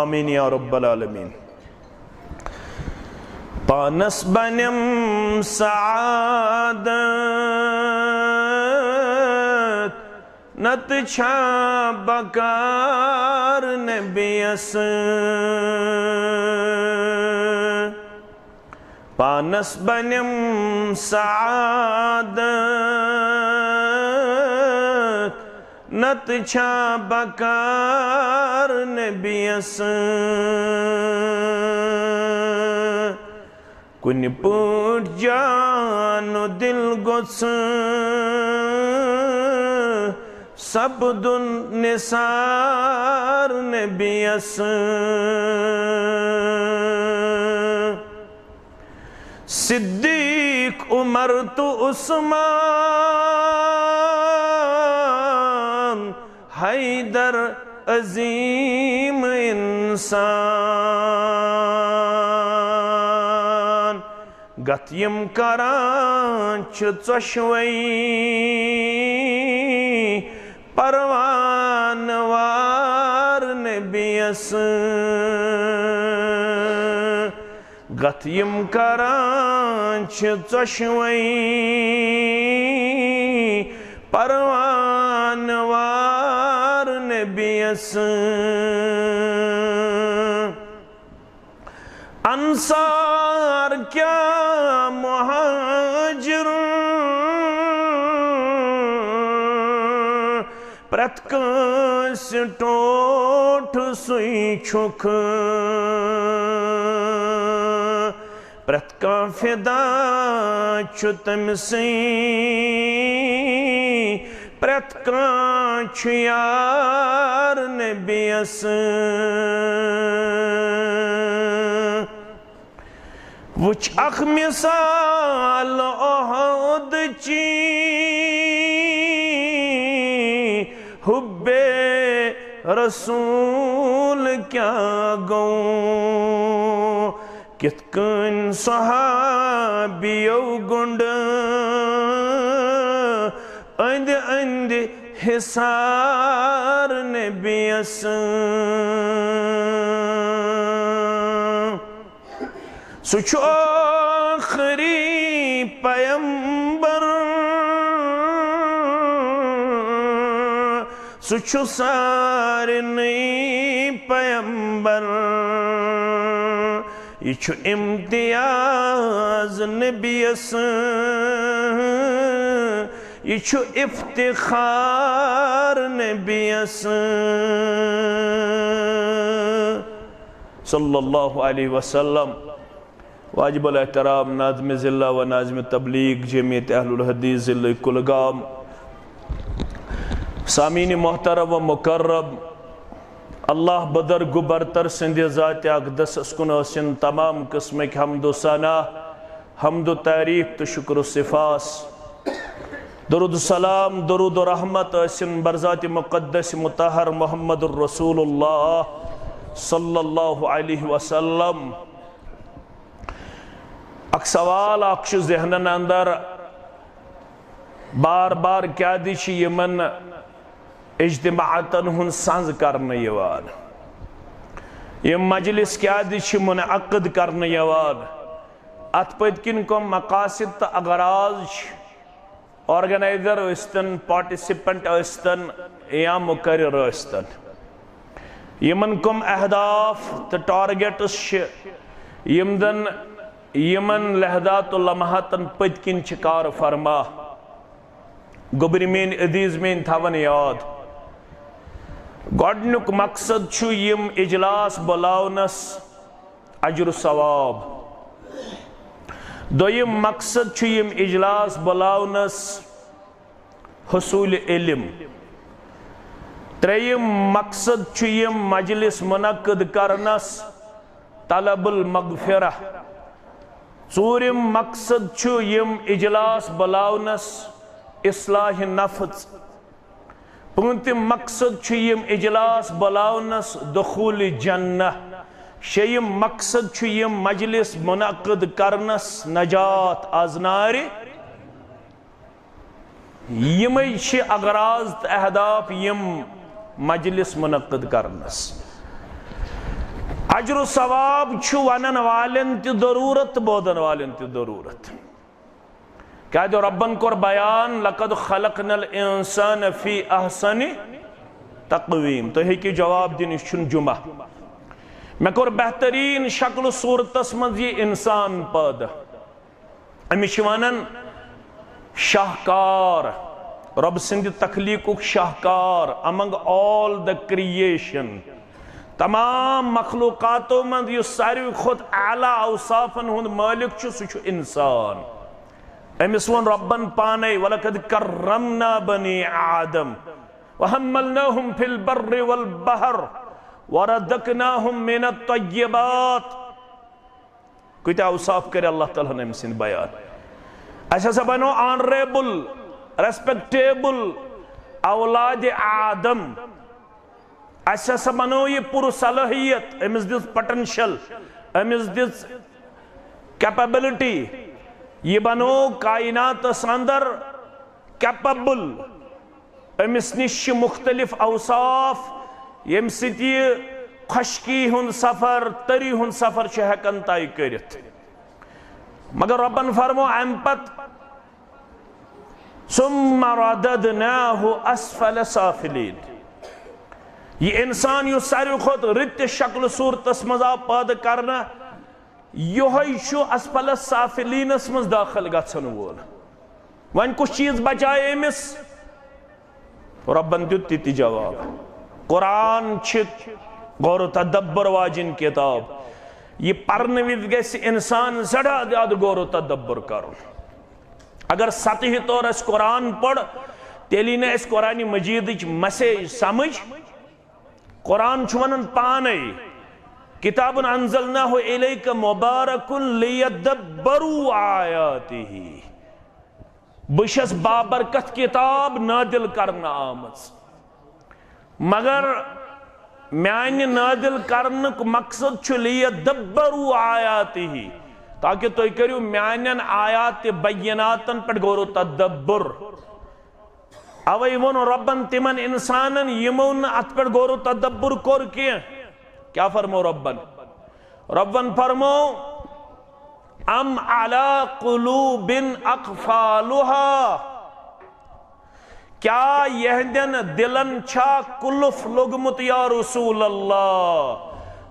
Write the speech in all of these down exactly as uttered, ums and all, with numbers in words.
آمین یا رب العالمین۔ پانس بنم سعادت، نتہٕ چھا بکار نبیس۔ پانس بنم سعادت، نتہٕ چھا بکار نبیس۔ کُنہِ پٲٹھۍ جان و دل گوٚژھ سپدُن نثار نبیس۔ صدیق، عمر تہٕ عثمان، حیدر عظیم انسان، گتھ یِم کران چھِ ژۄشوَے پروان وار نبیس۔ گتھ یِم کران چھِ ژۄشوَے پروان وار نبیس۔ انصار کیا مہاجر، پرٛٮ۪تھ کٲنٛسہِ ٹوٹھ سُے چھُکھ۔ پرٛٮ۪تھ کانٛہہ فدا چھُ تٔمۍ سٕے، پرٛٮ۪تھ کانٛہہ چھُ یار نبیس۔ وٕچھ اکھ مثال احد چی، حب رسول کیا گو، کِتھ کٔنۍ صحابیو گُنڈ أنٛدۍ أنٛدۍ حصار نبیس۔ سُہ چھُ ٲخری پیمبر، سُہ چھُ سارنٕے پیمبر۔ یہِ چھُ امتیاز نبیس، یہِ چھُ افتخار نبیس۔ صلی اللہ علیہ وسلم۔ واجب الاحترام ناظم ضلع و ناظم تبلیغ جمعیت اہل الحدیث ضلع کلگام، سامعین محترم و مکرم، اللہ بدرگ و برتر سٕنٛدِ ذاتِ اقدسس کُن ٲسِن تمام قٕسمٕکۍ حمد و ثنا، حمد و تعریف تہٕ شکر و سپاس۔ درود و سلام، درود و رحمت ٲسِن برذاتِ مقدس مطہر محمد الرسول اللہ صلی اللہ علیہ وسلم۔ اکھ سوال اکھ چھُ ذہنن اندر بار بار، کیٛاہ دِ چھِ یِمن اجتماعاتن ہُنٛد سنز کرنہٕ یِوان؟ یِم مجلس کیٛاہ دِ چھِ منعقد کرنہٕ یِوان؟ اتھ پٔتۍ کِنۍ کم مقاصد تہٕ اغراض چھِ؟ آرگنائزر ٲسۍتن، پارٹیسپینٹ ٲسۍتن یا مقرر ٲسۍتن، یِمن کم اہداف تہٕ ٹارگیٹس چھِ، یِم زن یِمن لحظات و لمحاتن پٔتۍ کِنۍ چھِ کار فرما؟ گوٚبرۍ میٲنۍ عزیز، میٲنۍ تھاوَن یاد، گۄڈٕنیُک مقصد چھُ یِم اجلاس بُلاونس اجر و ثواب۔ دوٚیِم مقصد چھُ یِم اجلاس بُلاونس حصول علم۔ ترٛیٚیِم مقصد چھُ یِم مجلس منعقد کرنس طلب المغفرہ۔ ژوٗرِم مقصد چھُ یِم اجلاس بُلاونس اصلاح نفس۔ پٲنٛژِم مقصد چھُ یِم اجلاس بُلاونس دخول جنہ۔ شیٚیِم مقصد چھُ یِم مجلس منعقد کرنس نجات از نارِ۔ یِمے چھِ اغراض تہٕ اہداف یِم مجلس منعقد کرنس۔ اجر و ثواب چھُ ونن والٮ۪ن تہِ ضروٗرت تہٕ بوزن والٮ۪ن تہِ ضروٗرت۔ کیازِ رۄبن کوٚر بیان، "لقد خلقنا الانسان فی احسن تقویم"۔ تُہۍ ہیٚکِو جواب دِنۍ، یہِ چھُنہٕ جمعہ۔ مےٚ کوٚر بہتریٖن شکل و صوٗرتس منٛز یہِ انسان پٲدٕ۔ أمِس چھِ ونان شاہکار، رۄب سٕنٛدِ تخلیٖقُک شاہکار، among all the creation۔ تمام مخلوقاتو منٛز یُس ساروی کھۄتہٕ اعلیٰ اوصافن ہُنٛد مٲلِک چھُ، سُہ چھُ انسان۔ أمِس ووٚن رۄبن پانے، "ولقد کرمنا بنی آدم وحملناہم فی البر والبحر ورزقناہم من الطیبات۔" کۭتیاہ اوصاف کٔرۍ اللہ تعالیٰ ہن أمۍ سٕنٛدۍ بیان۔ اَسہِ ہسا بنو آنریبل، ریسپیکٹیبل اولاد آدم۔ اَسہِ ہسا بنو یہِ پُر صلٲحیت، أمِس دِژ پوٹینشل، أمِس دِژ کیپیبلٹی۔ یہِ بنو کائناتس اندر کیپیبل۔ أمِس نِش چھِ مُختٔلِف اوصاف، ییٚمہِ سۭتۍ یہِ خۄشکی ہُنٛد سفر، تٔری ہُنٛد سفر چھُ ہٮ۪کان طے کٔرِتھ۔ مگر رۄبن فرمو اَمہِ پتہٕ، "ثم رددناه اسفل سافلین"۔ یہِ انسان یُس ساروی کھۄتہٕ رٕتہِ شکلہٕ صوٗرتس منٛز آو پٲدٕ کرنہٕ، یِہوٚے چھُ اسفل سافلینس منٛز دٲخل گژھن وول۔ وۄنۍ کُس چیٖز بچایہِ أمِس؟ رۄبن دیُت تہِ تہِ جواب۔ قرآن چھِ غور و تدبر واجِنۍ کتاب۔ یہِ پرنہٕ وِزِ گژھِ انسان زیادٕ زیادٕ غور و تدبر کرُن۔ اگر سطحی طور اسہِ قرآن پوٚر، تیٚلہِ یی نہٕ اسہِ قرآن مجیدٕچ message سمجھ۔ قرآن چھُ ونان پانے، "کتاب انزلناہ الیک مبارک لیدبروا آیاتہ"۔ بہٕ چھَس بابرکت کتاب نازل کرنہٕ آمٕژ، مگر میانہِ نازل کرنُک مقصد چھُ "لیدبروا آیاتہ"، تاکہ تُہۍ کٔرِو میانٮ۪ن آیات بیناتن پٮ۪ٹھ غور و تدبر۔ اوے ووٚن رۄبن تِمن انسانن یِمو نہٕ اتھ پٮ۪ٹھ غور و تدبر کوٚر کینٛہہ۔ کیٛاہ فرمو رۄبن؟ رۄبن فرمو، "ام علی قلوب اقفالها"۔ کیٛاہ یہندٮ۪ن دلن چھا قلف لوٚگمُت یا رسول اللہ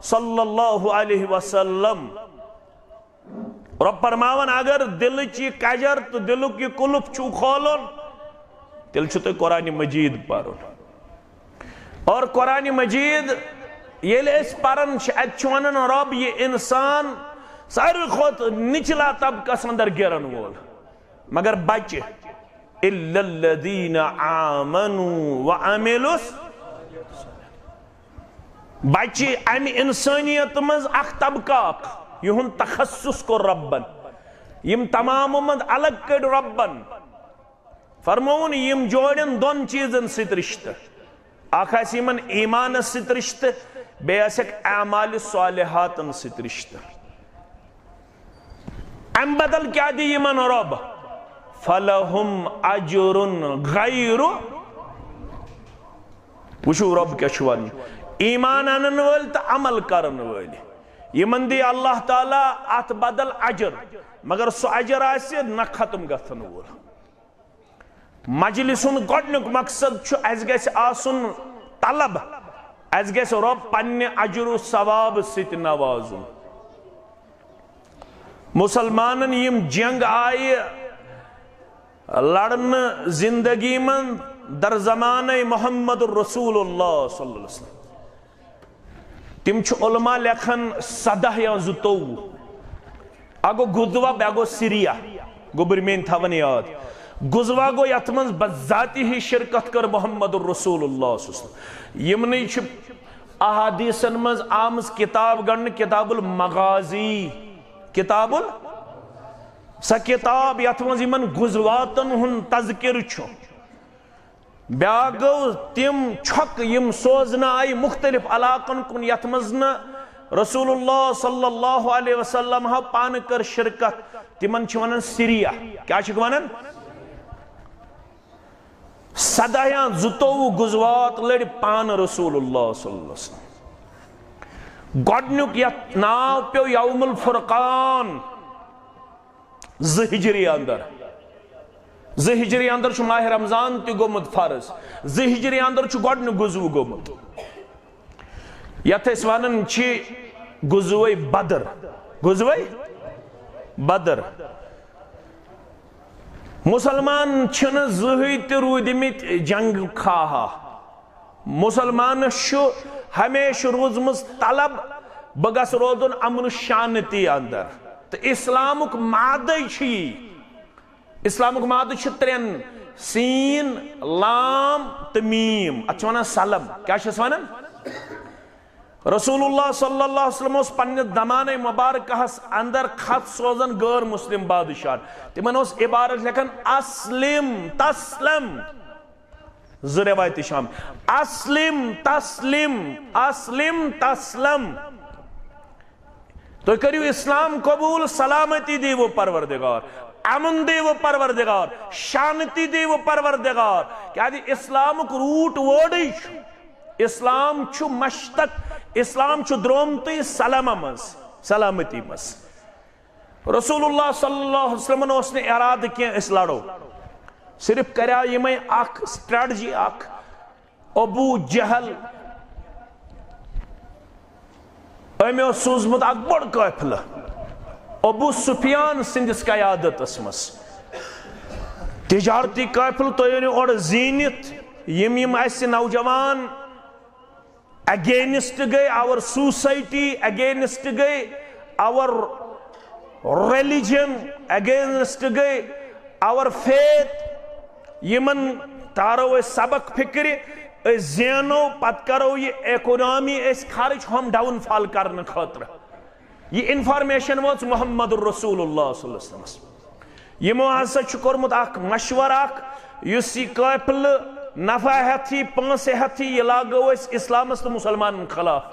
صلی اللہ علیہ وسلم؟ رۄب فرماوان، اگر دلٕچ یہِ کجر تہٕ دلُک یہِ قلف چھُو کھولُن، تیٚلہِ چھُ تۄہہِ قرآن مجید پرُن۔ اور قرآن مجید ییٚلہِ أسۍ پران چھِ، اتہِ چھُ ونان رۄب، یہِ انسان ساروی کھۄتہٕ نچلا طبقس اندر گرن وول، مگر بچہِ، "الا الذین آمنوا وعملوا"۔ بچہِ امہِ انسانیت منٛز اکھ طبقہٕ اکھ، یِہُنٛد تخصص کوٚر رۄبن۔ یِم تمامو منٛز الگ کٔڑۍ رۄبن۔ فرمووُن، یِم جوڑن دۄن چیٖزن سۭتۍ رشتہٕ۔ اکھ آسہِ یِمن ایمانس سۭتۍ رشتہٕ، بیٚیہِ آسٮ۪کھ اعمال صالحاتن سۭتۍ رشتہٕ۔ امہِ بدل کیٛاہ دِیہِ یِمن رۄب؟ "فلہم اجر غیر"۔ وٕچھِو رۄب کیٛاہ چھُ ونان، ایمان انن وٲلۍ تہٕ عمل کرن وٲلۍ، یِمن دِیہِ اللہ تعالیٰ اتھ بدل اجر، مگر سُہ اجر آسہِ نہ ختم گژھن وول۔ مجلس ہُنٛد گۄڈٕنیُک مقصد چھُ، اسہِ گژھِ آسُن طلب، اسہِ گژھِ رۄب پننہِ اجر و ثواب سۭتۍ نوازُن۔ مسلمانن یِم جنگ آیہِ لڑنہٕ زندگی منٛز در زمانہ محمد رسول اللہ صلی اللہ علیہ وسلم، تِم چھِ علماء لیکھان سداہ یا زٕتووُہ۔ اکھ گوٚو غزوہ، بیٛاکھ گوٚو سیریا، گوٚبرۍ میٲنۍ تھاوان یاد۔ غزوہ گوٚو یتھ منٛز بذاتی ہی شرکت کٔر محمد رسول اللہ صلی اللہ علیہ وسلم۔ یِمنٕے چھِ احادیثن منٛز آمٕژ کتاب گنڈنہٕ، کتاب المغازی، کتاب ال-، سۄ کتاب یتھ منٛز یِمن غزواتن ہُنٛد تذکرٕ چھُ۔ بیٛاکھ گوٚو تِم چھۄکھ یِم سوزنہٕ آیہِ مُختٔلِف علاقن کُن، یتھ منٛز نہٕ رسول اللہ صلی اللہ علیہ وسلم ہو پانہٕ کٔر شرکت، تِمن چھِ ونان سیریا۔ کیٛاہ چھِکھ ونان؟ سداہ یا زٕتووُہ غزوات لٔڑۍ پانہٕ رسول اللہ صلی اللہ علیہ وسلم۔ گۄڈنیُک یتھ ناو پیوٚو یوم الفرقان، زٕ ہجری اندر۔ زٕ ہجری اندر چھُ ماہ رمضان تہِ گوٚمُت فرض، زٕ ہجری اندر چھُ گۄڈنیُک غزوہ گوٚمُت، یتھ أسۍ ونان چھِ غزوہ بدر۔ غزوہ بدر۔ مسلمان چھِنہٕ زٕہٕے تہِ روٗدمٕتۍ جنگ خواہا۔ مسلمانس چھُ ہمیشہِ روٗزمٕژ طلب، بہٕ گژھٕ روزُن امن شانتی اندر۔ تہٕ اسلامُک مادے چھُ یی۔ اسلامُک مادٕ چھُ ترٛٮ۪ن، سین، لام تہٕ میٖم۔ اتھ چھِ ونان سلم۔ کیٛاہ چھِس ونان؟ رسول اللہ صلی اللہ علیہ وسلم اوس پننہِ دمانہ مبارکہس اندر خط سوزان غٲر مسلم بادشاہن۔ تِمن اوس عبارت لیکھان، اسلم تسلم۔ زٕ روایتہٕ چھِ آمژٕ، اسلم تسلم، اسلم تسلم۔ تُہۍ کٔرِو اسلام قبول، سلامتی دیٖوٕ پروردگار، امن دیٖوٕ پروردگار، شانتی دیٖوٕ پروردگار۔ کیازِ اسلامُک روٗٹ وٲرڈٕے چھُ، اسلام چھُ مشتق، اسلام چھُ درٛامتٕے سلامہ منٛز، سلامتی منٛز۔ رسول اللہ صلی اللہ علیہ وسلمن اوس نہٕ ارادٕ کینٛہہ أسۍ لڑو، صرف کریاو یِمے اکھ سٹریٹجی اکھ۔ ابو جہل، أمۍ اوس سوٗزمُت اکھ بوٚڑ قٲفلہٕ ابو سفیان سٕنٛدِس قیادتس منٛز۔ تجارتی قٲفلہٕ، تُہۍ أنِو اورٕ زیٖنِتھ۔ یِم یِم اَسہِ نوجوان against گٔے، our society against گٔے، our religion against گٔے، our faith۔ یِمن تارو أسۍ سبق فکرِ، أسۍ زینو، پتہٕ کرو یہِ اکانومی أسۍ خرٕچ، ہم ڈاؤن فال کرنہٕ خٲطرٕ۔ یہِ انفارمیشن وٲژ محمد رسول اللہ صلی اللہ علیہ وسلمس۔ یِمو ہسا چھُ کوٚرمُت اکھ مشورٕ اکھ، یُس یہِ قٲفلہٕ نفع ہٮ۪تھ یی، پونٛسہٕ ہٮ۪تھ یی، یہِ لاگو أسۍ اسلامس تہٕ مسلمانن خلاف۔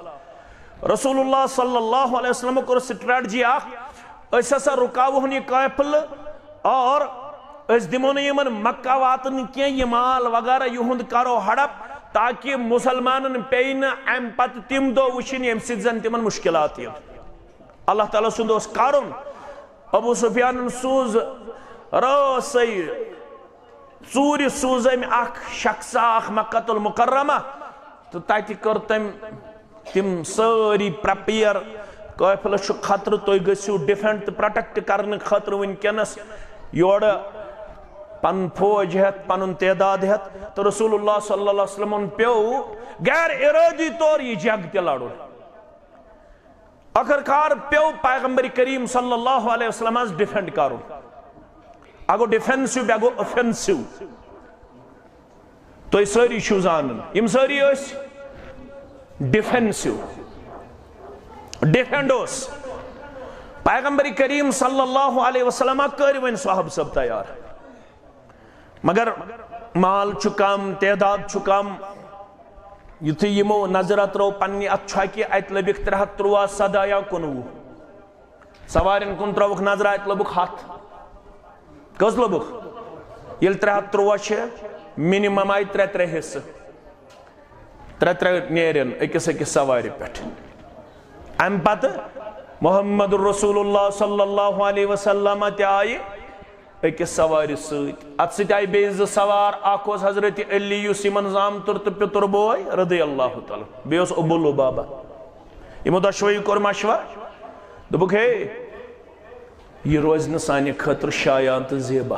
رسول اللہ صلی اللہ علیہ وسلمو کوٚر سٹریٹجی اکھ، أسۍ ہسا رُکاوہون یہِ قٲفلہٕ اور أسۍ دِمو نہٕ یِمن مکہ واتن کینٛہہ، یہِ مال وغیرہ یِہُنٛد کرو ہڑپ، تاکہِ مسلمانن پیٚیہِ نہٕ امہِ پتہٕ تِم دۄہ وٕچھِنۍ ییٚمہِ سۭتۍ زن تِمن مشکلات یِن۔ اللہ تعالیٰ سُنٛد اوس کرُن۔ ابو سفیانن سوٗز رٲژے ژوٗرِ سوٗز أمۍ اکھ شخصا اکھ مکہ المکرمہ، تہٕ تتہِ کٔر تٔمۍ تِم سٲری پریپیئر۔ قٲفلس چھُ خطرٕ، تُہۍ گٔژھِو ڈیفینڈ تہٕ پروٹیکٹ کرنہٕ خٲطرٕ وٕنکیٚنس یورٕ پنُن فوج ہٮ۪تھ، پنُن تعداد ہٮ۪تھ۔ تہٕ رسول اللہ صلی اللہ علیہ وسلمن پیوٚو غیر ارادی طور یہِ جنگ تہِ لڑُن۔ ٲخٕر کار پیوٚو پیغمبر کریم صلی اللہ علیہ وسلمس ڈیفینڈ کرُن۔ اکھ گوٚو ڈیفینسو، بیٚیہِ گوٚو اوفینسو۔ تُہۍ سٲری چھِو زانان، یِم سٲری ٲسۍ ڈیفینسو، ڈیفینڈ اوس۔ پیغمبر کریم صلی اللہ علیہ وسلم کٔرۍ وۄنۍ صحابہٕ صٲب تیار۔ مگر مال چھُ کم، تعداد چھُ کم۔ یُتھُے یِمو نظرہ ترٲو پننہِ اتھ چھۄکہِ، اتہِ لٔبِکھ ترٛےٚ ہتھ ترٛوواہ، سداہ یا کُنوُہ۔ سوارٮ۪ن کُن ترٲوٕکھ نظرہ، اتہِ لوٚبُکھ ہتھ۔ کٔژ لوٚبُکھ؟ ییٚلہِ ترٛےٚ ہتھ ترٛوواہ چھِ، منیمم آیہِ ترٛےٚ ترٛےٚ حصہٕ۔ ترٛےٚ ترٛےٚ نیرن أکِس أکِس سوارِ پٮ۪ٹھ۔ امہِ پتہٕ محمد رسول اللہ صلی اللہ علیہ وسلم تہِ آیہِ أکِس سوارِ سۭتۍ۔ اتھ سۭتۍ آیہِ بیٚیہِ زٕ سوار، اکھ اوس حضرت علی یُس یِمن زامتُر تہٕ پِتُر بوے رضی اللہ تعالیٰ، بیٚیہِ اوس ابو لبابہ۔ یِمو دۄشوٕے کوٚر مشورٕ، دوٚپُکھ، ہے، یہِ روزِ نہٕ سانہِ خٲطرٕ شایان تہٕ زیبا۔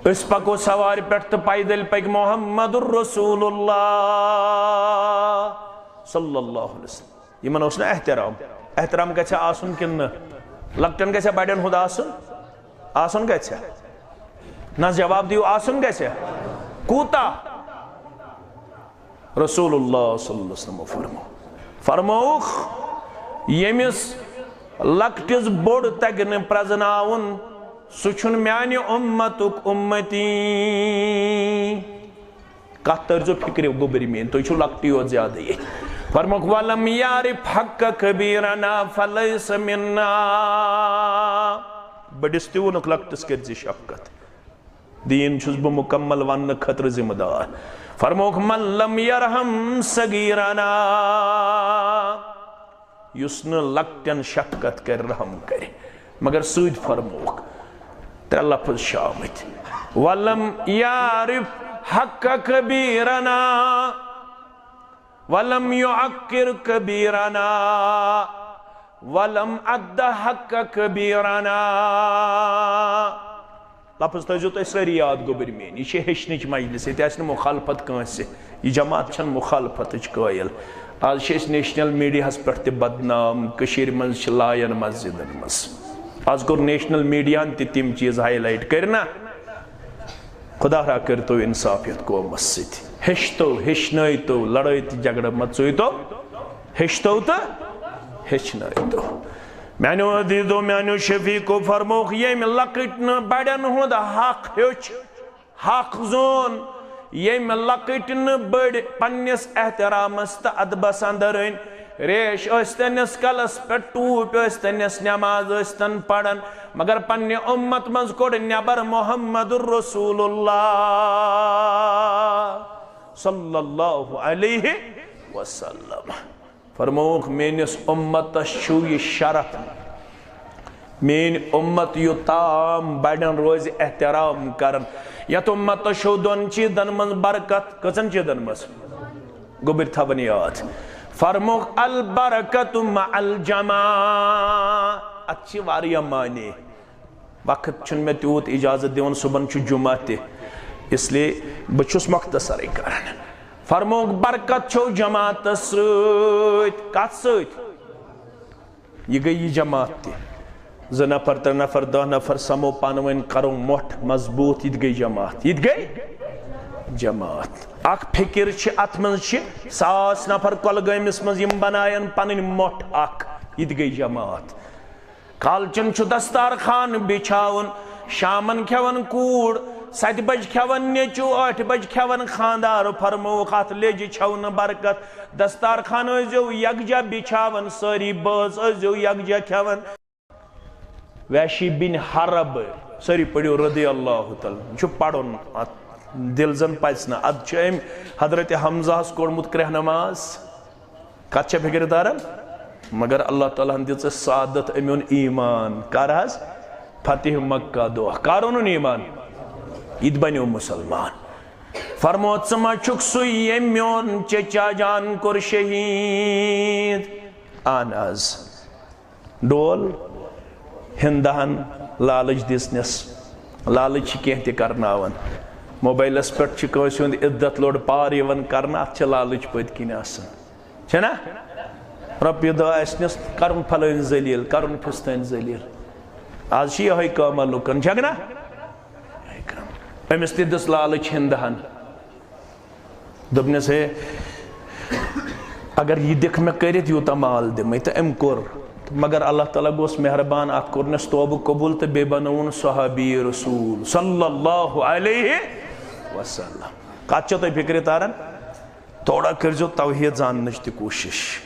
أسۍ پکو سوارِ پٮ۪ٹھ تہٕ پیدل پکہِ محمد رسول اللہ صلی اللہ علیہ وسلم۔ یِمن اوس نہٕ احترام۔ احترام گژھِ آسُن کِنہٕ نہٕ؟ لۄکٹٮ۪ن گژھِ بڑٮ۪ن ہُنٛد آسُن؟ آسُن گژھِ۔ نہ، جواب دِیِو، آسُن گژھِ۔ کوٗتاہ؟ رسول اللہ صلی اللہ علیہ وسلم فرمو، فرمووُکھ، ییٚمِس لۄکٹِس بوٚڑ تگہِ نہٕ پرزناوُن، سُہ چھُنہٕ میانہِ اُمتُک اُمتی۔ کتھ تٔرۍزیو فکرِ، گوٚبرۍ میٲنۍ، تُہۍ چھِو لۄکٹی یوت زیادٕ ییٚتہِ۔ فرمووُکھ، ولم یعرف حق کبیرنا فلیس منا۔ بٔڑِس تہِ ووٚنُکھ، لۄکٹِس کٔرۍ زِ شفقت۔ دیٖن چھُس بہٕ مُکمل وننہٕ خٲطرٕ ذمہٕ دار۔ فرمووُکھ، من لم یرحم صغیرنا، یُس نہٕ لۄکٹٮ۪ن شفقت کرِ، رحم کرِ، مگر سۭتۍ فرمووُکھ ترٛےٚ لفظ چھِ آمٕتۍ، "ولم یعرف حق کبیرنا، ولم یعقر کبیرنا، ولم اد حق کبیرنا۔" لفظ تھٲیزیو تُہۍ سٲری یاد، گوٚبٕرۍ میٲنۍ، یہِ چھِ ہیٚچھنٕچ مجلس، ییٚتہِ آسہِ نہٕ مخالفت کٲنٛسہِ، یہِ جماعت چھَنہٕ مخالفتٕچ قٲیِل۔ آز چھِ أسۍ نیشنل میڈیاہَس پٮ۪ٹھ تہِ بدنام، کٔشیٖرِ منٛز چھِ لایَن مسجدن منٛز۔ آز کوٚر نیشنل میڈیاہَن تہِ تِم چیٖز ہائی لائٹ، کٔرۍ نا؟ خدا را کٔرۍتو انصاف یَتھ قومَس سۭتۍ، ہیٚچھتو، ہیٚچھنٲیتو، لڑٲے تہٕ جھگڑٕ مہ ژٲیتو، ہیٚچھتو تہٕ ہیٚچھنٲیتو۔ میانیو عزیزو، میانیو شفیقو، فرمووُکھ، ییٚمۍ لۄکٕٹۍ نہٕ بڑٮ۪ن ہُنٛد حق ہیوٚچھ، حق زون، ییٚمۍ لۄکٕٹۍ نہٕ بٔڑۍ پننِس احترامس تہٕ ادبس اندر أنۍ، ریش ٲسۍ تٔمِس کلس پٮ۪ٹھ، ٹوٗپۍ ٲسۍ تٔمِس، نماز ٲسۍ تن پران، مگر پننہِ اُمت منٛز کوٚڑ نٮ۪بر محمد رسول اللہ صلی اللہ علیہ وسلم۔ فرمووُکھ، میٲنِس اُمتس چھُ یہِ شرف، میٲنۍ اُمت یوٚتام بڑٮ۪ن روزِ احترام کران۔ یتھ اُمتس چھُ دۄن چیٖزن منٛز برکت۔ کٔژن چیٖزن منٛز؟ گوٚبٕرۍ تھاوان یاد۔ فرمووُکھ، البرکت مع الجماعہ۔ اتھ چھِ واریاہ معنی۔ وقت چھُنہٕ مےٚ تیوٗت اجازت دِوان، صُبحن چھُ جمعہ تہِ، اس لیے بہٕ چھُس مختصرٕے کران۔ فرمووُکھ، برکت چھو جماعتس سۭتۍ۔ کتھ سۭتۍ؟ یہِ گٔے یہِ جماعت تہِ۔ زٕ نفر، ترٛےٚ نفر، دَہ نفر سمو پانہٕ ؤنۍ، کرو مۄٹھ مضبوٗط، یہِ تہِ گٔے جماعت، یہِ تہِ گٔے جماعت۔ اکھ فکر چھِ اتھ منٛز، چھِ ساس نفر کۄلگٲمِس منٛز، یِم بناین پنٕنۍ مۄٹھ اکھ، یہِ تہِ گٔے جماعت۔ کالچن چھُ دستارخان بِچھاوُن، شامن کھٮ۪وان کوٗر، ستہِ بجہِ کھٮ۪وان نیٚچو، ٲٹھِ بجہِ کھٮ۪وان خاندار۔ فرمووُکھ، اتھ لیٚجہِ چھَو نہٕ برکت۔ دستارخان ٲسۍزیو یکجا بِچھاوان، سٲری بٲژ ٲسۍزیو یکجا کھٮ۪وان۔ وحشی بن حرب، سٲری پٔرِو رضی اللہ تعالیٰ، یہِ چھُ پرُن، اتھ دِل زن پژِ نہٕ۔ ادٕ چھُ أمۍ حضرت حمزہس کوٚرمُت کرٛہنہٕ ماز۔ کتھ چھےٚ فکرِ تران؟ مگر اللہ تعالیٰ ہن دِژ سعادت، أمۍ اوٚن ایمان۔ کر حظ؟ فتح مکہ دۄہ۔ کر اوٚنُن ایمان؟ یہِ تہِ بنیو مسلمان۔ فرمو، ژٕ ما چھُکھ سُے، ییٚمۍ میون چچا جان کوٚر شہیٖد؟ اہن حظ۔ ڈول، ہندہن لالچ دِژنس۔ لالچ چھِ کینٛہہ تہِ کرناوان۔ موبایلس پٮ۪ٹھ چھِ کٲنٛسہِ ہُنٛد عزت لوٚڑ پار یِوان کرنہٕ، اتھ چھِ لالچ پٔتۍ کِنۍ آسان۔ چھےٚ نا؟ رۄپیہِ دہ آسنس کرُن پھلٲنۍ ذلیل، کرُن پھستٲنۍ ذلیل۔ آز چھِ یِہوٚے کٲمہ لُکن، چھکھ نا؟ یِہوٚے کٲم۔ أمِس تہِ دِژ لالچ ہندہن۔ دوٚپنس، ہے، اگر یہِ دِکھ مےٚ کٔرِتھ، یوٗتاہ مال دِمے۔ تہٕ أمۍ کوٚر۔ مگر اللہ تعالیٰ گوٚژھ مہربان، اکھ کوٚرنس توبہٕ قبول تہٕ بیٚیہِ بنووُن صحابی رسول صلی اللہ علیہ وسلم۔ کتھ چھو تۄہہِ فکرِ تران؟ تھوڑا کٔرزیو توحید زاننٕچ تہِ کوٗشش۔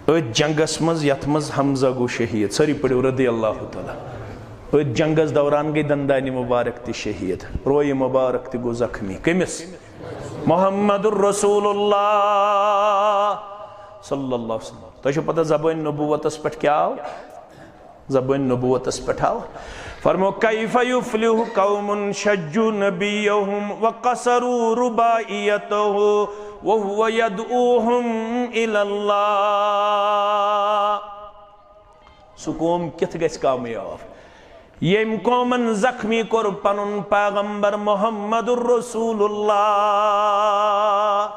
أتھۍ جنگس منٛز یتھ منٛز حمزہ گوٚو شہید، سٲری پٔرِو رضی اللہ تعالیٰ۔ أتھۍ جنگس دوران گٔے دندانہِ مبارک تہِ شہید، رویہِ مبارک تہِ گوٚو زخمی۔ کٔمِس؟ محمد رسول اللہ صلی اللہ علیہ وسلم۔ تۄہہِ چھو پتہ زبٲنۍ نبوتس پٮ۪ٹھ کیٛاہ آو؟ زبٲنۍ نبوتس پٮ۪ٹھ آو۔ فرمو، کیف یفلح قوم شجوا نبیہم وقصروا رباعیتہ وہو یدعوہم الی اللہ۔ سُہ قوم کِتھ گژھِ کامیاب، ییٚمۍ قومن زخمی کوٚر پنُن پیغمبر محمد رسول اللہ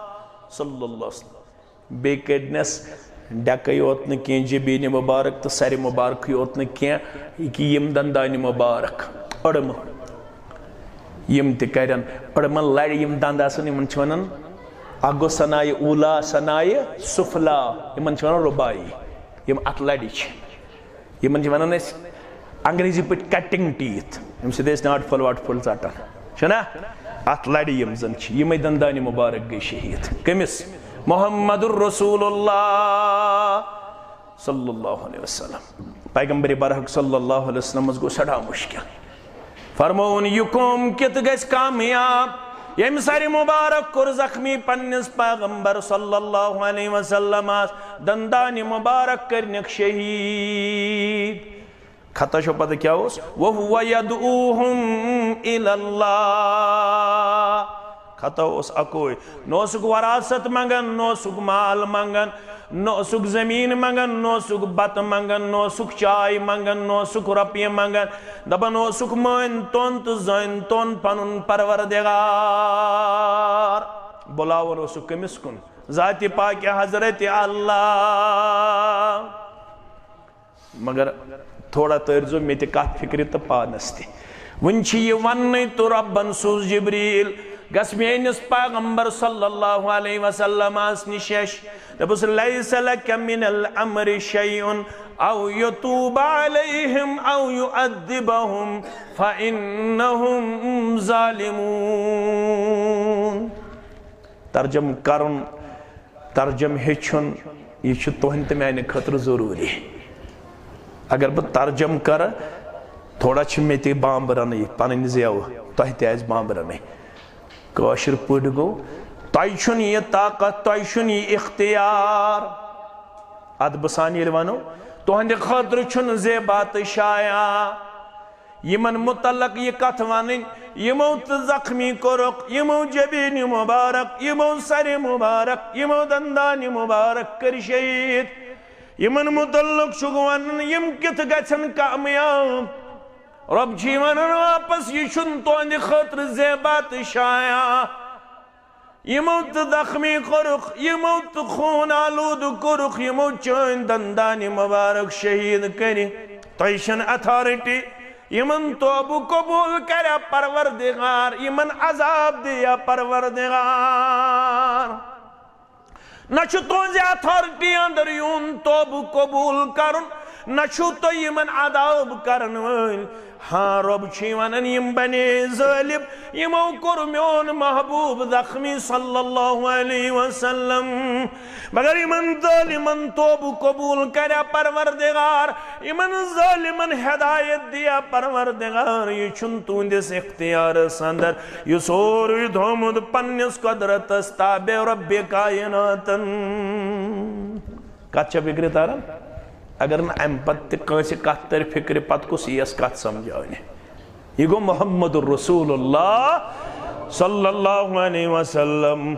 صلی اللہ علیہ وسلم۔ بیٚیہِ کٔڑنس ڈیکے یوت نہٕ کینٛہہ، جبین مبارک تہٕ سرِ مبارکٕے یوت نہٕ کینٛہہ، یہِ کہِ یِم دندانہِ مبارک، أڑمہٕ، یِم تہِ کَرن، أڑمہٕ لَرِ، یِم دند آسن، یِمن چھِ وَنان، اکھ گوٚو ثنایہِ اوٗلا، ثنایہِ سُفلا، یِمن چھِ وَنان رُباعی، یِم اَتھ لَرِ چھِ۔ یِمن چھِ وَنان أسۍ انگریزی پٲٹھۍ cutting teeth، ییٚمہِ سۭتۍ أسۍ ناٹہٕ پھوٚل واٹہٕ پھوٚل ژَٹان چھِنہ؟ اَتھ لَرِ یِم زَن چھِ، یِمَے دَندانہِ مُبارک گٔے شہیٖد۔ کٔمِس؟ محمد رسول اللہ صلی اللہ علیہ وسلم۔ پیغمبر برحق صلی اللہ علیہ وسلمس گوٚو سٮ۪ٹھاہ مُشکِل۔ فرمووُن، یہِ قوم کِتھ گژھِ کامیاب، ییٚمۍ سرِ مُبارک کوٚر زخمی پننِس پیغمبر صلی اللہ علیہ وسلمس؟ دندانِ مبارک کٔرنکھ شہید۔ خطا چھو پتہ کیا اوس؟ وَهُوَ يَدْعُوهُمْ إِلَى اللَّهِ۔ خطا اوس اکوے۔ نہ اوسُکھ وراثت منگان، نہ اوسُکھ مال منگان، نہ اوسُکھ زمین منگان، نہ اوسُکھ بتہٕ منگان، نہ اوسُکھ چاے منگان، نہ اوسُکھ رۄپیہِ منگان۔ دپان اوسُکھ، مٲنۍ تون تہٕ زٲنۍ تون پنُن پروردگار۔ بُلاوان اوسُکھ کٔمِس کُن؟ ذاتِ پاکِ حضرت اللہ۔ مگر تھوڑا تٲرزیو مےٚ تہِ کتھ فکرِ تہٕ پانس تہِ۔ وٕنہِ چھِ یہِ وننٕے تہٕ رۄبن سوٗز جبریٖل، گژھ میٲنِس پیغمبر صلی اللہ علیہ وسلمس نِش۔ دوٚپُس، "لیس لک من الامر شیء او یتوب علیہم او یعذبہم فانہم ظالمون۔" ترجمہٕ کرُن، ترجمہٕ ہیٚچھُن، یہِ چھُ تُہنٛدِ تہٕ میانہِ خٲطرٕ ضروٗری۔ اگر بہٕ ترجمہٕ کرٕ، تھوڑا چھِ مےٚ تہِ بامبرنٕے، پنٕنۍ زیو، تۄہہِ تہِ آسہِ بامبرنٕے۔ کٲشِر پٲٹھۍ گوٚو، تۄہہِ چھُنہٕ یہِ طاقت، تۄہہِ چھُنہٕ یہِ اختیار۔ ادبہٕ سان ییٚلہِ ونو، تُہنٛدِ خٲطرٕ چھُنہٕ زیبا تہٕ شایان۔ یِمن متعلق یہِ کتھ ونٕنۍ، یِمو تہٕ زخمی کوٚرُکھ، یِمو جبین مبارک، یِمو سرِ مبارک، یِمو دندان مبارک کٔرۍ شہید۔ یِمن متعلق چھُکھ ونُن، یِم کِتھ گژھن کامیاب؟ رۄب چھُے ونان واپس، یہِ چھُنہٕ تُہنٛدِ خٲطرٕ زیبا تہٕ شایان۔ یِمو تہٕ زخمی کوٚرُکھ، یِمو تہٕ خوٗن آلوٗدٕ کوٚرُکھ، یِمو چٲنۍ دندانہِ مبارک شہید کٔرِ۔ تۄہہِ چھَنہٕ اتھارٹی، یِمن توبہٕ قبوٗل کریا پروردگار، یِمن عذاب دِیا پروردگار۔ نہ چھُ تُہنٛزِ اتھارٹی اندر یُن توبہٕ قبوٗل کرُن، نہ چھُو تُہۍ یِمن عذاب کرن وٲلۍ۔ ہاں، رۄب چھُے ونان، یِم بنے ظٲلم، یِمو کوٚر میون محبوب زخمی صلی اللہ علیہ وسلم۔ مگر یِمن ظٲلمن توبہٕ قبوٗل کریا پروردگار، یِمن ظٲلمن ہدایت دِیا پروردگار، یہِ چھُنہٕ تُہنٛدِس اختیارس اندر، یہِ سورُے تھوٚومُت پننِس قدرتس تابع رۄبِ کائناتن۔ کتھ چھا فکرِ تران؟ اگر نہٕ امہِ پتہٕ تہِ کٲنٛسہِ کتھ ترِ فکرِ، پتہٕ کُس یِیَس کتھ سمجھاونہِ؟ یہِ گوٚو محمد رسول اللہ صلی اللہ علیہ وسلم۔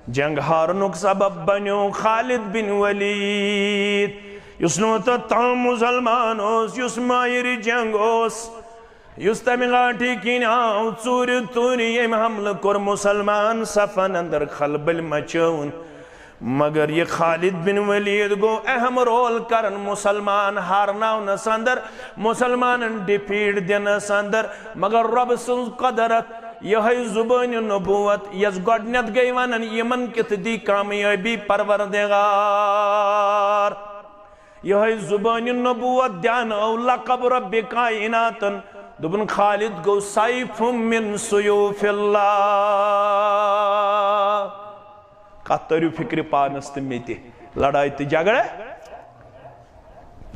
جنگ ہارنُک سبب بنیو خالد بن ولید، یُس نہٕ تتھ تام مسلمان اوس، یُس ماہر جنگ اوس، یُس تمہِ گاٹھِ کِنۍ آو ژوٗرِ ژوٗرِ، ییٚمۍ حملہٕ کوٚر مسلمان صفن اندر خلبل مچٲوٕن۔ مگر یہِ خالد بن ولید گوٚو اہم رول کران مسلمان ہارناونس اندر، مسلمانن ڈیفیٹ دِنس اندر۔ مگر رۄب سٕنٛز قدرت، یِہوٚے زبٲنہِ نبوت، یۄس گۄڈٕنٮ۪تھ گٔے ونان، یِمن کِتھ دی کامیٲبی پروردگار۔ یِہوٚے زبٲنہِ نبوت دیانٲو لقب رۄبِ کائناتن۔ دوٚپُن، خالد گوٚو سیف من سیوف اللہ۔ کتھ تٔرِو فکرِ پانس تہٕ مےٚ تہِ۔ لڑایہِ تہٕ جھگڑٕ۔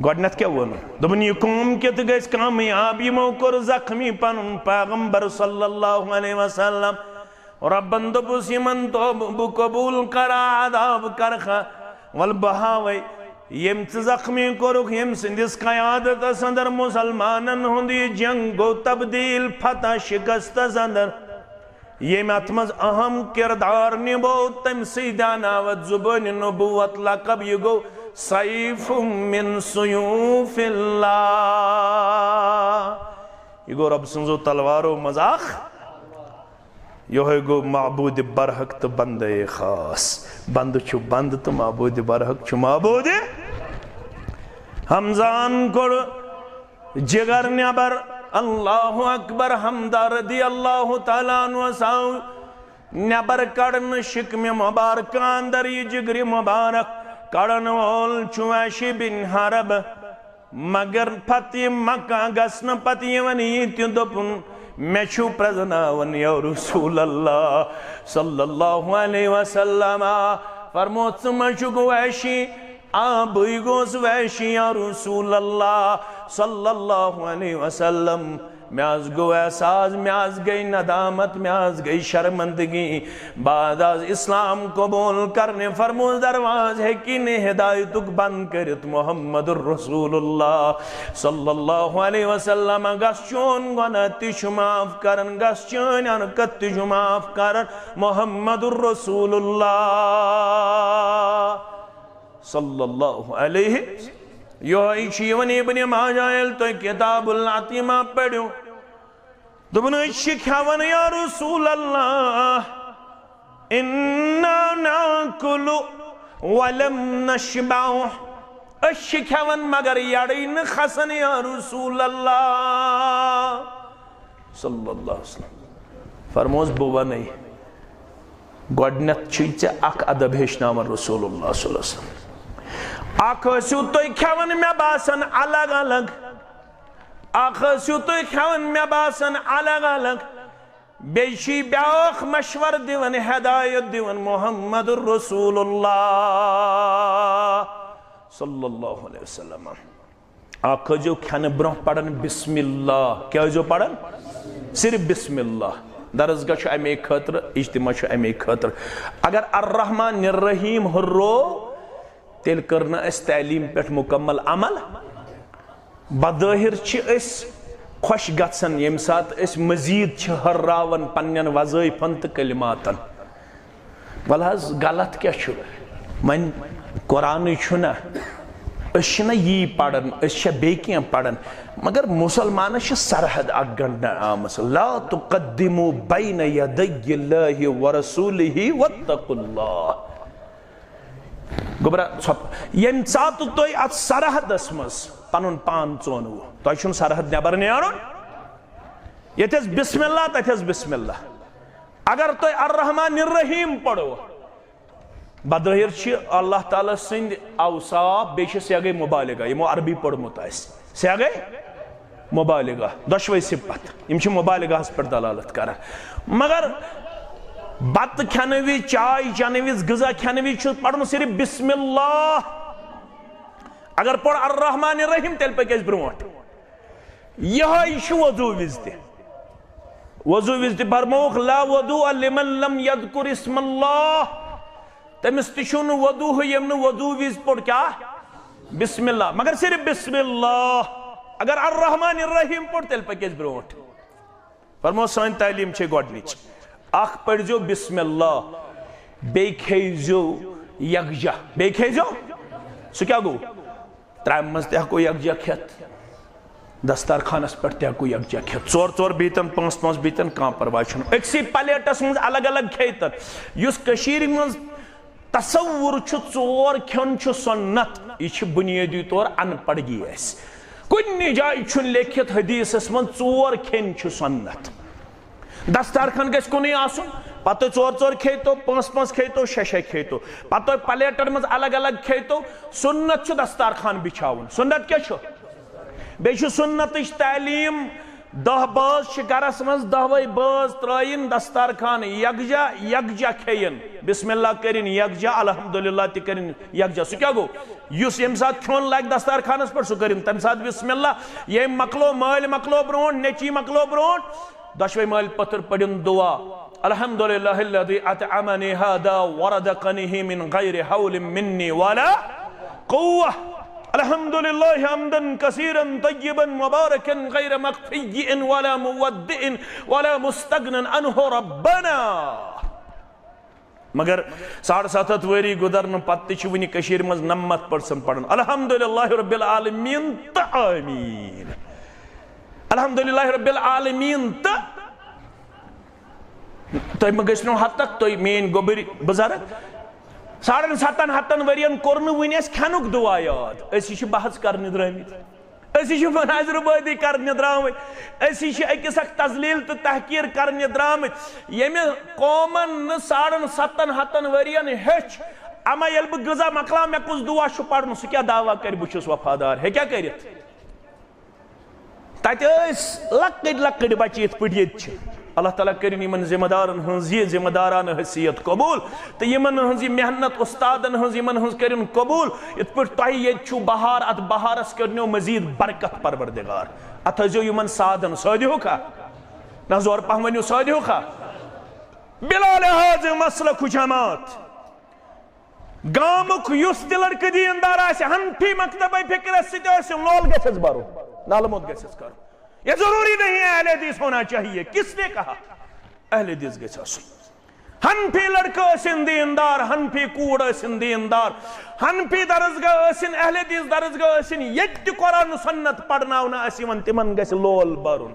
گۄڈٕنٮ۪تھ کیٛاہ ووٚن؟ دوٚپُن، یہِ قوم کِتھ گژھِ کامیاب؟ یِمو کوٚر زخمی پنُن پیغمبر صلی اللہ علیہ وسلم۔ رۄبن دوٚپُس، یِمن توبہٕ بہٕ قبوٗل کرا، عذاب کرکھا۔ ول بہٕ ہاوے، ییٚمۍ ژٕ زخمی کوٚرُکھ، ییٚمۍ سٕنٛدِس قیادتس اندر مسلمانن ہُنٛد یہِ جنگ گوٚو تبدیل فتح شکستس اندر۔ ییٚمۍ اتھ منٛز اہم کردار نبوو، تٔمۍ سٕے دیاناو اتھ زبٲنہِ نبوت لقب، یہِ گوٚو سیف من سیوف اللہ۔ یہِ گوٚو رۄب سٕنٛزو تلوارو منٛز اکھ۔ یِہوٚے گوٚو معبوٗدِ برحق تہٕ بندے خاص۔ بندٕ چھُ بندٕ تہٕ معبوٗدِ برحق چھُ معبوٗدِ۔ حمزان کوٚڑ جگر نٮ۪بر۔ اللہ اکبر۔ حمزہ رضی اللہ تعالیٰ عنہ آو نٮ۪بر کڑنہٕ شکمہِ مبارکہ اندر یہِ جگرِ مبارک۔ کڑن وول چھُ وحشی بن حرب۔ مگر پتہٕ یہِ مکہ گژھنہٕ پتہٕ یِوان یہِ تہِ دوٚپُن، مےٚ چھُو پرٛزناوان یا رسول اللہ صلی اللہ علیہ وسلم۔ فرموو، ژٕ ما چھُکھ وحشی؟ آ، بٕے گوس وحشی یا رسول اللہ صلی اللہ علیہ وسلم۔ مےٚ حظ گوٚو احساس، مےٚ حظ گٔے ندامت، مےٚ حظ گٔے شرمندگی۔ بعد از اسلام قبول کرنے فرموس، دروازٕ ہیٚکی نہٕ ہدایتُک بند کٔرِتھ۔ محمد رسول اللہ صلی اللہ علیہ وسلم، گژھ چون گۄناہ تہِ چھُ معاف کران، گژھ چٲنۍ حرکت تہِ چھُ معاف کران۔ محمد رسول اللہ صلی اللہ علیہ۔ یہوے چھُ یِوان ابن ماجہ، ییٚلہِ تُہۍ کتاب العتیمہ پٔرِو، دوٚپُن، أسۍ چھِ کھٮ۪وان یا رسول اللہ، انا ناکل ولم نشبع، أسۍ چھِ کھٮ۪وان مگر یڑٕے نہٕ کھسان یا رسول اللہ صلی اللہ علیہ وسلم۔ فرموس، بہٕ وَنَے، گۄڈٕنٮ۪تھ چھُے ژےٚ اکھ ادب ہیٚچھناوان رسول اللہ صلی اللہ علیہ وسلم۔ اکھ ٲسِو تُہۍ کھٮ۪وان، مےٚ باسان، الگ الگ، اکھ ٲسِو تُہۍ کھٮ۪وان، مےٚ باسان، الگ الگ۔ بیٚیہِ چھُے بیٛاکھ مشورٕ دِوان، ہدایت دِوان محمد رسول اللہ صلی اللہ علیہ وسلم۔ اکھ ٲسۍزیو کھٮ۪نہٕ برونٛہہ پران بسم اللہ۔ کیٛاہ ٲسۍزیو پران؟ صرف بسم اللہ۔ درسگاہ چھُ اَمے خٲطرٕ، اجتماع چھُ اَمے خٲطرٕ۔ اگر الرحمن الرحیم ہُرو، تیٚلہِ کٔر نہٕ اَسہِ تعلیٖم پٮ۪ٹھ مُکمل عمل۔ بظٲہِر چھِ أسۍ خۄش گژھان، ییٚمہِ ساتہٕ أسۍ مزید چھِ ہُرراوان پننٮ۪ن وظٲیفن تہٕ کلماتن۔ وَلہٕ حظ، غلط کیٛاہ چھُ؟ وۄنۍ قرآنٕے چھُنہ، أسۍ چھِنہ یی پران، أسۍ چھا بیٚیہِ کینٛہہ پران؟ مگر مُسلمانس چھِ سرحد اکھ گنڈنہٕ آمٕژ، لا تقدموا بین یدی اللہ ورسولہ واتقوا اللہ۔ گوٚبرا، ژھۄپ-، ییٚمہِ ساتہٕ تُہۍ اتھ سرحدس منٛز پنُن پان ژونوٕ، تۄہہِ چھُنہٕ سرحد نٮ۪بر نیرُن۔ ییٚتہِ ٲس بسم اللہ، تتہِ ٲس بسم اللہ۔ اگر تُہۍ الرحمن الرحیم پرو، بظٲہِر چھِ اللہ تعالیٰ سٕنٛدۍ اوصاف، بیٚیہِ چھِ سیاقے مبالغہ، یِمو عربی پوٚرمُت آسہِ۔ سیاقے مبالغہ، دۄشوے صفت، یِم چھِ مبالغہس پٮ۪ٹھ دلالت کران۔ مگر بتہٕ کھٮ۪نہٕ وِزِ، چاے چٮ۪نہٕ وِزِ، غذا کھٮ۪نہٕ وِزِ چھُ پرُن صرف بسم اللہ۔ اگر پوٚر الرحمن الرحیم، تیٚلہِ پٔکۍ أسۍ برونٛٹھ۔ یِہوٚے چھُ وضوٗ وِزِ تہِ۔ وضوٗ وِزِ تہِ فرمووُکھ، لا وضوء لمن لم یذکر اسم اللہ۔ تٔمِس تہِ چھُنہٕ وضوٗ، ییٚمۍ نہٕ وضوٗ وِزِ پوٚر کیٛاہ؟ بسم اللہ، مگر صرف بسم اللہ۔ اگر الرحمن الرحیم پوٚر، تیٚلہِ پٔکۍ أسۍ برونٛٹھ۔ فرمو، سٲنۍ تعلیٖم چھے گۄڈٕنِچ، اکھ پٔرۍزیو بسم اللہ، بیٚیہِ کھیٚیزیو یکجا۔ بیٚیہِ کھیٚیزیو، سُہ کیٛاہ گوٚو؟ ترٛامہِ منٛز تہِ ہٮ۪کو یکجا کھٮ۪تھ، دسترخوانس پٮ۪ٹھ تہِ ہٮ۪کو یکجا کھٮ۪تھ، ژور ژور بیٖتن، پانٛژھ پانٛژھ بیٖتن، کانٛہہ پرواے چھُنہٕ۔ أکسٕے پلیٹس منٛز الگ الگ کھیٚیہِ تن۔ یُس کٔشیٖرِ منٛز تصور چھُ، ژور کھیوٚن چھُ سُنت، یہِ چھِ بُنیٲدی طور ان پڑھگی اَسہِ۔ کُنہِ جایہِ چھُنہٕ لیکھِتھ حدیثس منٛز ژور کھیٚنۍ چھِ سُنت۔ دسترخوان گژھِ کُنُے آسُن، پتہٕ ژور ژور کھیٚیتو، پانٛژھ پانٛژھ کھیٚیتو، شےٚ شےٚ کھیٚیتو، پتہٕ پلیٹن منٛز الگ الگ کھیٚیتو۔ سُنت چھُ دسترخوان بچھاوُن۔ سُنت کیٛاہ چھُ؟ بیٚیہِ چھُ سُنتٕچ تعلیٖم، دَہ بٲژ چھِ گرس منٛز، دَہوَے بٲژ ترٛٲیِن دسترخوان یکجا، یکجا کھیٚیِن، بسم اللہ کٔرِن یکجا، الحمدللہ تہِ کٔرِن یکجا۔ سُہ کیٛاہ گوٚو؟ یُس ییٚمہِ ساتہٕ کھیوٚن لگہِ دسترخوانس پٮ۪ٹھ، سُہ کٔرِن تَمہِ ساتہٕ بسم اللہ۔ ییٚمۍ مۄکلو، مٲلۍ مۄکلو برونٛٹھ، نیٚچی مۄکلو برونٛٹھ، دۄشوے مٲلۍ پٔتھٕر پٔرِن دُعا، الحمد للہ الذی اطعمنی هذا ورزقنیہ من غیر حول منی ولا قوة۔ الحمد للہ حمدا کثیرا طیبا مبارکا غیر مکفی ولا مودع ولا مستغنی عنہ ربنا۔ مگر ساڑ ستھ ہتھ ؤری گُزرنہٕ پتہٕ تہِ چھِ وُنہِ کٔشیٖرِ منٛز نَمَتھ پٔرسنٹ پران الحمد للہ رب العالمین تہٕ آمین۔ الحمد للہ رب العالمین تہٕ تُہۍ مہٕ گٔژھنو ہتک، تُہۍ میٲنۍ گوٚبٕرۍ بُزرگ۔ ساڑن ستن ہتن ؤرین کوٚر نہٕ وُنہِ اَسہِ کھٮ۪نُک دُعا یاد۔ أسۍ چھِ بحث کرنہِ درٛٲمٕتۍ، أسۍ چھِ مناظرٕ بٲزی کرنہِ درٛامٕتۍ، أسۍ چھِ أکِس اکھ تذلیل تہٕ تحقیر کرنہِ درٛامٕتۍ۔ ییٚمہِ قومن نہٕ ساڑن ستن ہتن ؤرین ہیوٚچھ، اما ییٚلہِ بہٕ غذا مۄکلاو، مےٚ کُس دُعا چھُ پرُن، سُہ کیٛاہ دعویٰ کرِ بہٕ چھُس وفادار، ہیٚکیٛاہ کٔرِتھ؟ تتہِ ٲسۍ لۄکٕٹۍ لۄکٕٹۍ بچہِ یِتھ پٲٹھۍ ییٚتہِ چھِ۔ اللہ تعالیٰ کٔرِن یِمن ذمہ دارن ہٕنٛز یہِ ذمہ دارانہٕ حیثیت قبول، تہٕ یِمن ہٕنٛز یہِ محنت، استادن ہٕنٛز، یِمن ہٕنٛز کٔرِن قبول۔ یِتھ پٲٹھۍ تۄہہِ ییٚتہِ چھُو بہار، اتھ بہارس کٔرنو مزید برکت پروردگار۔ اتھ ٲسۍزیو یِمن سادن، سٲدِہُکھا؟ نہ، زورٕ پہم ؤنِو، سٲدِہُکھا؟ بلا لحاظ مسلک و جماعت، گامُک یُس تہِ لڑکہٕ دیندار آسہِ، حنفی مکتبہ فکرس سۭتۍ آسہِ، لول گژھٮ۪س برُن، نالہٕ موٚت گژھٮ۪س کرُن۔ یہ ضروری نہیں ہے اہل حدیث ہونا چاہیے، کس نے کہا؟ اہل حدیث گژھِ آسُن۔ حنفی لڑکہٕ ٲسِن دیندار، حنفی کوٗر ٲسِن دیندار، حنفی درسگاہ ٲسِن، اہل حدیث درسگاہ ٲسِن، ییٚتہِ تہِ قرآن و سنت پرناونہٕ آسہِ یِوان، تِمن گژھِ لول برُن۔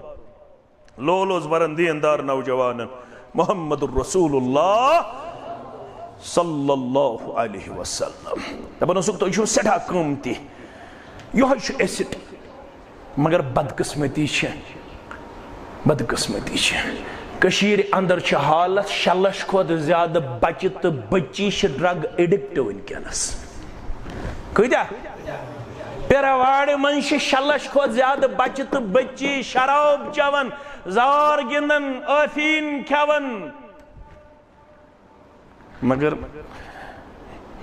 لول اوس بران دیندار نوجوانن۔ محمد رسول اللہ صلی اللہ علیہ وسلم۔ دپان اوسُکھ، تُہۍ چھِو سٮ۪ٹھاہ قۭمتی۔ یِہوٚے چھُ ایسٹ۔ مگر بدقسمتی چھِ، بدقسمتی چھِ، کٔشیٖرِ اندر چھِ حالت، شےٚ لچھ کھۄتہٕ زیادٕ بچہِ تہٕ بچی چھِ ڈرگ ایڈکٹ وٕنکیٚنس۔ کۭتیاہ؟ پیرواڑِ منٛز چھِ شےٚ لچھ کھۄتہٕ زیادٕ بچہِ تہٕ بچی شراب چٮ۪وان، زار گِنٛدان، ٲفیٖن کھٮ۪وان۔ مگر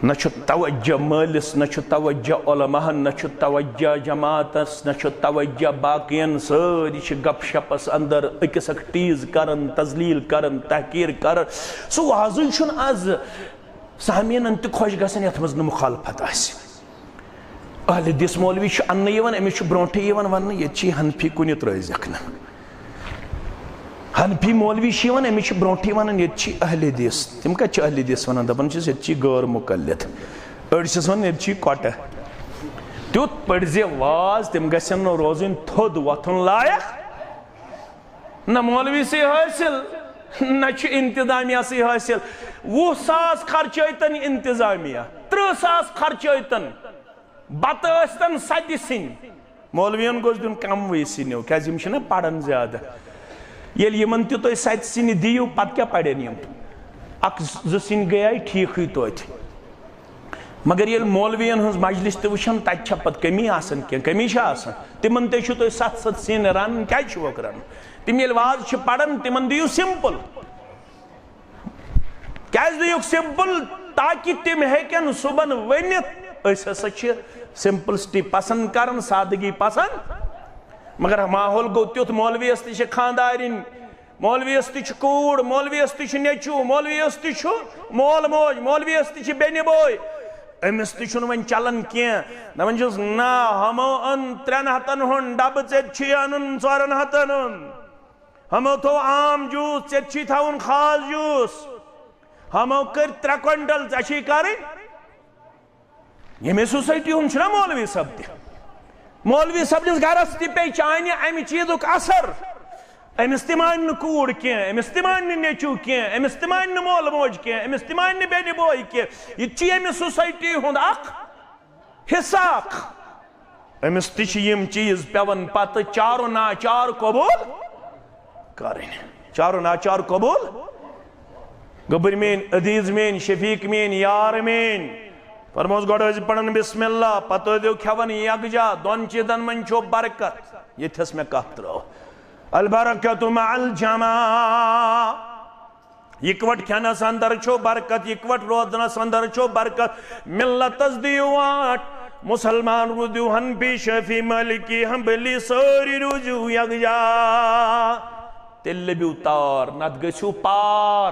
نہ چھُ توجہ مٲلِس، نہ چھُ توجہ علماہن، نہ چھُ توجہ جماعتس، نہ چھُ توجہ باقین۔ سٲری چھِ گپ شپس اندر أکِس اکھ ٹیٖز کران، تذلیل کران، تحقیر کران۔ سُہ وازٕے چھُنہٕ از سامعیٖنن تہِ خۄش گژھان یتھ منٛز نہٕ مخالفت آسہِ۔ اہل حدیث مولوی چھُ اننہٕ یِوان، أمِس چھُ برونٛٹھٕے یِوان وننہٕ، ییٚتہِ چھِ یہِ حنفی کُنہِ ترٲوزٮ۪کھ نہٕ۔ حنفی مولوی چھِ یِوان، أمِس چھِ برونٛٹھٕے ونان، ییٚتہِ چھِ اہل حدیث۔ تِم کتہِ چھِ اہل حدیث ونان؟ دپان چھِس، ییٚتہِ چھِ غٲر مقلد۔ أڑۍ چھِس ونان، ییٚتہِ چھِ یہِ کۄٹہٕ۔ تیُتھ پٔرزِ واز، تِم گژھن نہٕ روزٕنۍ تھوٚد وۄتھُن لایق۔ نہ مولوی سٕے حٲصِل، نہ چھُ انتظامیہ سٕے حٲصِل۔ وُہ ساس خرچٲوتن انتظامیہ، ترٕٛہ ساس خرچٲوتن، بتہٕ ٲسۍتن ستہِ سِنۍ۔ مولوین گوٚژھ دیُن کموٕے سِنیو، کیازِ یِم چھِنہ پران زیادٕ۔ ییٚلہِ یِمن تہِ تُہۍ ستہِ سِنہِ دِیِو، پتہٕ کیٛاہ پرن یِم؟ اکھ زٕ سِنۍ گٔیے ٹھیٖکھٕے توتہِ۔ مگر ییٚلہِ مولوین ہٕنٛز مجلس تہِ وٕچھن، تتہِ چھا پتہٕ کمی آسان کینٛہہ؟ کمی چھا آسان؟ تِمن تہِ چھِو تُہۍ ستھ ستھ سِنۍ رنان، کیازِ چھِوکھ رنان؟ تِم ییٚلہِ واز چھِ پران، تِمن دِیِو سمپل۔ کیازِ دِیُکھ سمپل؟ تاکہِ تِم ہیٚکن صُبحن ؤنِتھ، أسۍ ہسا چھِ سمپلسٹی پسند کران، سادگی پسند۔ مگر ماحول گوٚو تیُتھ، مولویس تہِ چھِ خاندارِنۍ، مولویس تہِ چھِ کوٗر، مولویس تہِ چھُ نیٚچوٗ، مولویس تہِ چھُ مول موج، مولویس تہِ چھِ بیٚنہِ بوے۔ أمِس تہِ چھُنہٕ وۄنۍ چلان کینٛہہ۔ دپان چھُس، نہ، ہُمو اوٚن ترٛٮ۪ن ہتن ہُنٛد ڈبہٕ، ژےٚ تہِ چھُے انُن ژورن ہتن ہُنٛد۔ ہُمو تھوٚو عام جوٗس، ژےٚ تہِ چھُے تھاوُن خاص جوٗس۔ ہُمو کٔرۍ ترٛےٚ کوینٹل، ژےٚ چھُے کرٕنۍ۔ ییٚمے سوسایٹی ہُنٛد چھُنہ مولوی صٲب تہِ؟ مولوی صٲبنِس گرس تہِ پیٚیہِ چانہِ امہِ چیٖزُک اثر۔ أمِس تہِ مانہِ نہٕ کوٗر کینٛہہ، أمِس تہِ مانہِ نہٕ نیٚچوٗ کینٛہہ، أمِس تہِ مانہِ نہٕ مول موج کینٛہہ، أمِس تہِ مانہِ نہٕ بیٚنہِ بوے کینٛہہ۔ یہِ تہِ چھُ ییٚمہِ سوسایٹی ہُنٛد اکھ حصہٕ اکھ۔ أمِس تہِ چھِ یِم چیٖز پٮ۪وان پتہٕ چارو ناچار قبول کرٕنۍ۔ چارو ناچار قبول۔ گوٚبٕرۍ میٲنۍ، عزیز میٲنۍ، شفیق میٲنۍ، یار میٲنۍ، فرموس گۄڈٕ ٲسۍ پران بسم اللہ، پتہٕ ٲسۍزیو کھٮ۪وان یکجا، دۄن چیٖزن منٛز چھو برکت۔ ییٚتھس مےٚ کتھ ترٲو، البرکت مع الجماع۔ اِکوٹ کھٮ۪نس اندر چھو برکت، اِکوٹ روزنس اندر چھو برکت۔ ملتس دِیِو واٹ، مسلمان روٗزِو حنفی، شافعی، مالکی، حنبلی، سٲری روٗزِو یکجا۔ تیٚلہِ لٔبِو تار، نتہٕ گٔژھِو پار۔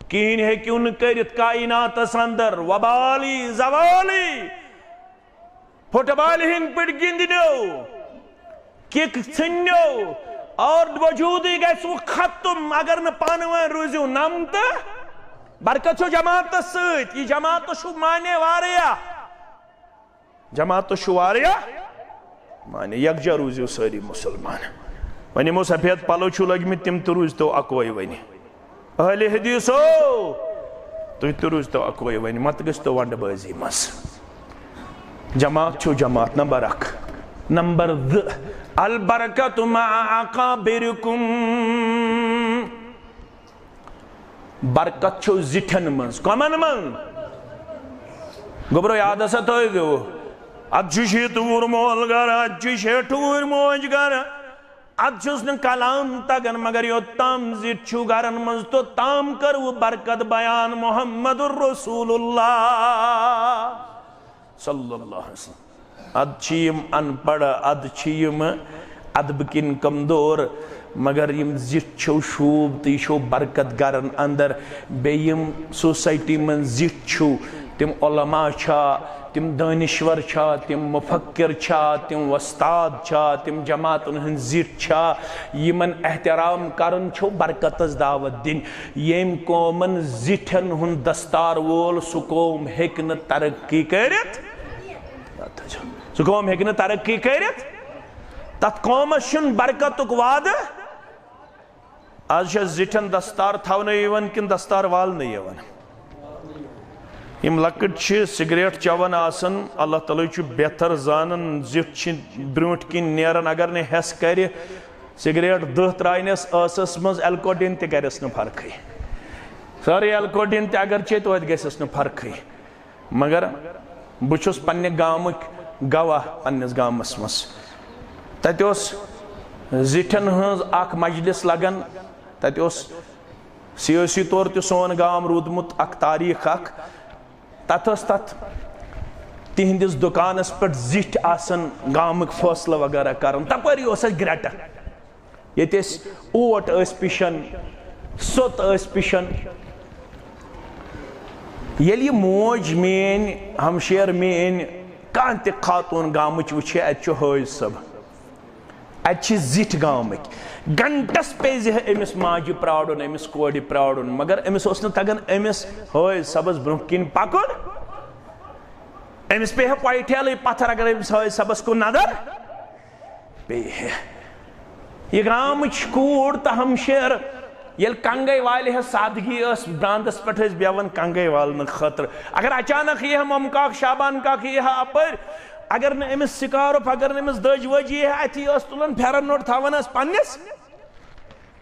کِہیٖنۍ ہیٚکِو نہٕ کٔرِتھ کائناتس اندر، وبالی زوالی۔ فٹ بال ہٕنٛدۍ پٲٹھۍ گِنٛدنیو، کِک ژھٕننیو، اور وجوٗدٕے گژھِ وۄنۍ ختم۔ اگر نہٕ پانہٕ ؤنۍ روٗزِو نَم تہٕ برکت چھو جماعتس سۭتۍ۔ یہِ جماعتس چھُ معنی واریاہ، جماعتس چھُ واریاہ معنی۔ یکجا روٗزِو سٲری مُسلمان۔ وۄنۍ یِمو سفید پلو چھِو لٲگمٕتۍ، تِم تہِ روٗزتو اکوے وۄنۍ۔ اہل حدیثو، تُہۍ تہِ روٗزتو اکوے وۄنۍ، مت گٔژھتو ونڈٕ بٲزی منٛز۔ جماعت چھو جماعت نمبر اکھ۔ نمبر زٕ، البرکت مع اکابرکم۔ برکت چھو زِٹھٮ۪ن منٛز۔ کمن منٛز؟ گوٚبرو، یاد ہسا تھٲوِو، اتھ چھُ شیٖتوٗر مول گرٕ، اتھ چھُ شیٹھوٗر موج گرٕ۔ ادٕ چھُس نہٕ کلام تگان، مگر یوٚتام زِٹھۍ چھِو گرن منٛز، توٚتام کٔروٕ برکت بیان محمد رسول اللہ صلی اللہ علیہ وسلم۔ ادٕ چھِ یِم ان پڑھ، ادٕ چھِ یِم ادبہٕ کِنۍ کمزور، مگر یِم زِٹھۍ چھِو شوٗب تہٕ یہِ چھُو برکت گرن اندر۔ بیٚیہِ یِم سوسایٹی منٛز زِٹھۍ چھِو، تِم علماء چھا، تِم دٲنِشور چھا، تِم مفکر چھا، تِم وۄستاد چھا، تِم جماعتن ہٕنٛدۍ زِٹھۍ چھا، یِمن احترام کرُن چھُو برکتس دعوت دِنۍ۔ ییٚمۍ قومن زِٹھٮ۪ن ہُنٛد دستار وول، سُہ قوم ہیٚکہِ نہٕ ترقی کٔرِتھ۔ سُہ قوم ہیٚکہِ نہٕ ترقی کٔرِتھ۔ تتھ قومس چھُنہٕ برکتُک وعدٕ۔ از چھا زِٹھٮ۪ن دستار تھاونہٕ یِوان کِنہٕ دستار والنہٕ یِوان؟ یِم لۄکٕٹۍ چھِ سگریٹ چٮ۪وان آسان، اللہ تعالیٰ چھُ بہتر زانان، زِٹھۍ چھِ برٛونٛٹھ کِنۍ نیران، اگر نہٕ ہٮ۪س کرِ، سگریٹ دَہ ترٛاونس ٲسس منٛز الکوڈین تہِ کرٮ۪س نہٕ فرقٕے۔ سٲرٕے الکوڈین تہِ اگر چیٚیہِ، توتہِ گژھٮ۪س نہٕ فرقٕے۔ مگر بہٕ چھُس پننہِ گامٕکۍ گواہ پننِس گامس منٛز۔ تتہِ اوس زِٹھٮ۪ن ہٕنٛز اکھ مجلس لگان، تتہِ اوس سیٲسی طور تہِ سون گام روٗدمُت اکھ تاریخ اکھ۔ تتھ ٲس تتھ تِہنٛدِس دُکانس پٮ۪ٹھ زِٹھۍ آسان گامٕکۍ فٲصلہٕ وغیرہ کران۔ تپٲری اوس اسہِ گرٛٹہٕ۔ ییٚتہِ أسۍ اوٹ ٲسۍ پِشان، سوٚت ٲسۍ پِشان۔ ییٚلہِ یہِ موج میٲنۍ، ہمشیر میٲنۍ، کانٛہہ تہِ خاتوٗن گامٕچ وٕچھِ، اتہِ چھُ حٲج صٲب، اتہِ چھِ زِٹھۍ گامٕکۍ۔ گنٹس پیٚیہِ زِ أمِس ماجہِ پرٛارُن، أمِس کورِ پرٛارُن، مگر أمِس اوس نہٕ تگان أمِس حٲج صٲبس برٛونٛہہ کِنۍ پکُن۔ أمِس پیٚیہِ ہا پۄیہِ ٹھیلٕے پتھر اگر أمِس حٲج صٲبس کُن نظر پیٚیہِ ہے۔ یہِ گامٕچ کوٗر تہٕ ہمشیر، ییٚلہِ کنگے والہِ ہٕنٛز سادگی ٲس، براندس پٮ۪ٹھ ٲسۍ بیٚہوان کنگے والنہٕ خٲطرٕ۔ اگر اچانک یی ہا ممہٕ کاک، شابان کاک یی ہا اپٲرۍ، اگر نہٕ أمِس سکارف، اگر نہٕ أمِس دٔج ؤج یی ہا، اَتھی ٲس تُلان پھٮ۪رن نوٚٹ تھاوان ٲس پننِس۔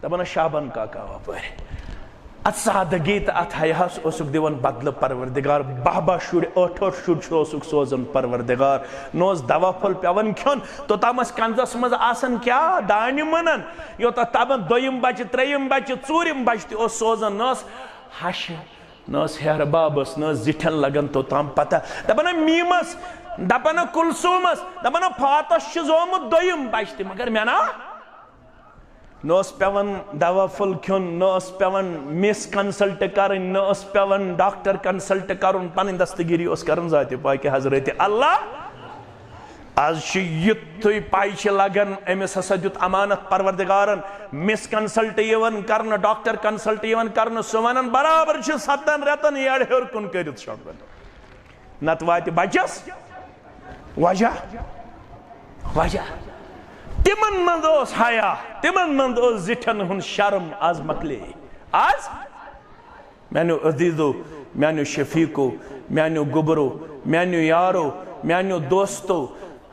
دپان ٲس، "شابان کاکا آو اپٲرۍ۔" اتھ سادگی تہٕ اتھ حیاہس اوسُکھ دِوان بدلہٕ پروردگار۔ باہ باہ شُرۍ، ٲٹھ ٲٹھ شُرۍ چھُ اوسُکھ سوزان پروردگار۔ نہ اوس دوا پھوٚل پٮ۪وان کھیوٚن، توٚتام ٲسۍ کنزس منٛز آسان کیٛاہ؟ دانہِ مٕنن۔ یوٚتتھ تامَتھ دوٚیِم بچہِ، ترٛیٚیِم بچہِ، ژوٗرِم بچہِ تہِ اوس سوزان۔ نہ ٲس ہشہِ، نہ ٲس ہیہرٕ بابس، نہ ٲس زِٹھٮ۪ن لگان توٚتام پتہ۔ دپان ٲسۍ، میٖمس، دپان ٲسۍ، کلثومس، دپان ٲسۍ، فاتس چھُ زومُت دوٚیِم بچہِ تہِ، مگر مےٚ نا نہ اوس پٮ۪وان دوا پھوٚل کھیوٚن، نہ اوس پٮ۪وان مِس کنسلٹ کرٕنۍ، نہ اوس پٮ۪وان ڈاکٹر کنسلٹ کرُن، پنٕنۍ دستگیری اوس کران ذاتِ پاکہِ حضرت اللہ۔ از چھُ یُتھُے پَے چھِ لگان، أمِس ہسا دیُت امانت پروردگارن، مِس کنسلٹ یِوان کرنہٕ، ڈاکٹر کنسلٹ یِوان کرنہٕ، سُہ ونان، "برابر چھِ ستن رٮ۪تن یٔڑ ہیوٚر کُن کٔرِتھ شۄنٛگُن۔" نتہٕ واتہِ بچس وجہ، وجہ۔ تِمن منٛز اوس حیا، تِمن منٛز اوس زِٹھٮ۪ن ہُنٛد شرم۔ از مۄکلے۔ از میانیو عزیزو، میانیو شفیقو، میانیو گوٚبرو، میانیو یارو، میانیو دوستو،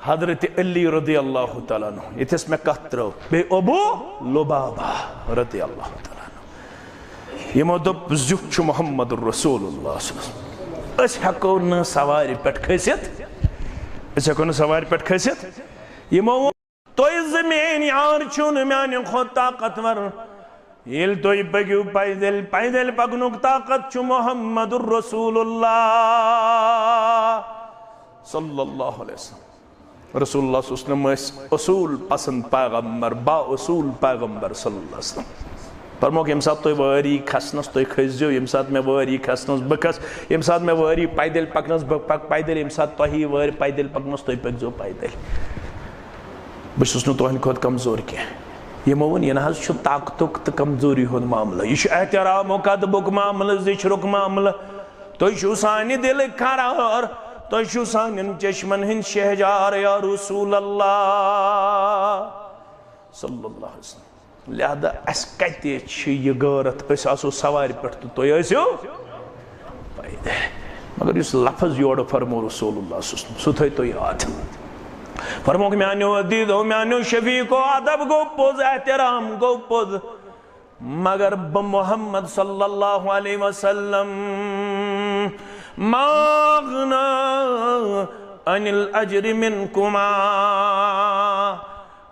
حضرت علی رضی اللہ تعالیٰ عنہ، ییٚتھس مےٚ کتھ ترٲو، بیٚیہِ ابو لبابہ رضی اللہ تعالیٰ عنہ۔ یِمو دوٚپ، "زیُٹھ چھُ محمد رسول اللہ صلی اللہ علیہ وسلم۔ أسۍ ہٮ۪کو نہٕ سوارِ پٮ۪ٹھ کھٔسِتھ، أسۍ ہٮ۪کو نہٕ سوارِ پٮ۪ٹھ کھٔسِتھ۔" یِمو ووٚن، "تُہۍ زٕ میٲنۍ یار چھِو نہٕ میانہِ کھۄتہٕ طاقتور۔ ییٚلہِ تُہۍ پٔکِو پیدل، پیدل پکنُک طاقت چھُ محمد رسول اللہ صلی اللہ علیہ وسلم۔" رسول اللہ صلی اللہ علیہ وسلم ٲسۍ اصوٗل پسند پیغمبر، با اصوٗل پیغمبر صلی اللہ علیہ وسلم۔ فرمووُکھ، ییٚمہِ ساتہٕ تُہۍ وٲری کھسنس، تُہۍ کھٔسۍزیو، ییٚمہِ ساتہٕ مےٚ وٲری کھسنس، بہٕ کھسہٕ، ییٚمہِ ساتہٕ مےٚ وٲری پیدل پکنس، بہٕ پکہٕ پیدل، ییٚمہِ ساتہٕ تۄہہِ وٲرۍ پیدل پکنس، تُہۍ پٔکۍزیو پیدل۔ بہٕ چھُس نہٕ تُہنٛدِ کھۄتہٕ کمزور کینٛہہ۔ یِمو ووٚن، یہِ نہ حظ چھُ طاقتُک تہٕ کمزوری ہُنٛد معاملہٕ، یہِ چھُ احترامُک ادبُک معاملہٕ، ذِکرُک معاملہٕ۔ تُہۍ چھِو سانہِ دِلٕکۍ قرار، تُہۍ چھِو سانٮ۪ن چشمن ہٕنٛدۍ شہجار، یا رسول اللہ صلی اللہ علیہ وسلم۔ لہذا اسہِ کتہِ چھِ یہِ غٲرت، أسۍ آسو سوارِ پٮ۪ٹھ تہٕ تُہۍ ٲسِو پیدل۔ مگر یُس لفظ یورٕ فرمو رسول اللہ صلی اللہ علیہ وسلم، سُہ تھٲیِو تُہۍ یاد۔ فرمووُکھ، میانیو عزیزو، میانیو شفیقو، ادب گوٚو پوٚز، احترام گوٚو پوٚز، مگر بہٕ محمد صلی اللہ علیہ وسلم، ما اغنی عن الاجر منکما۔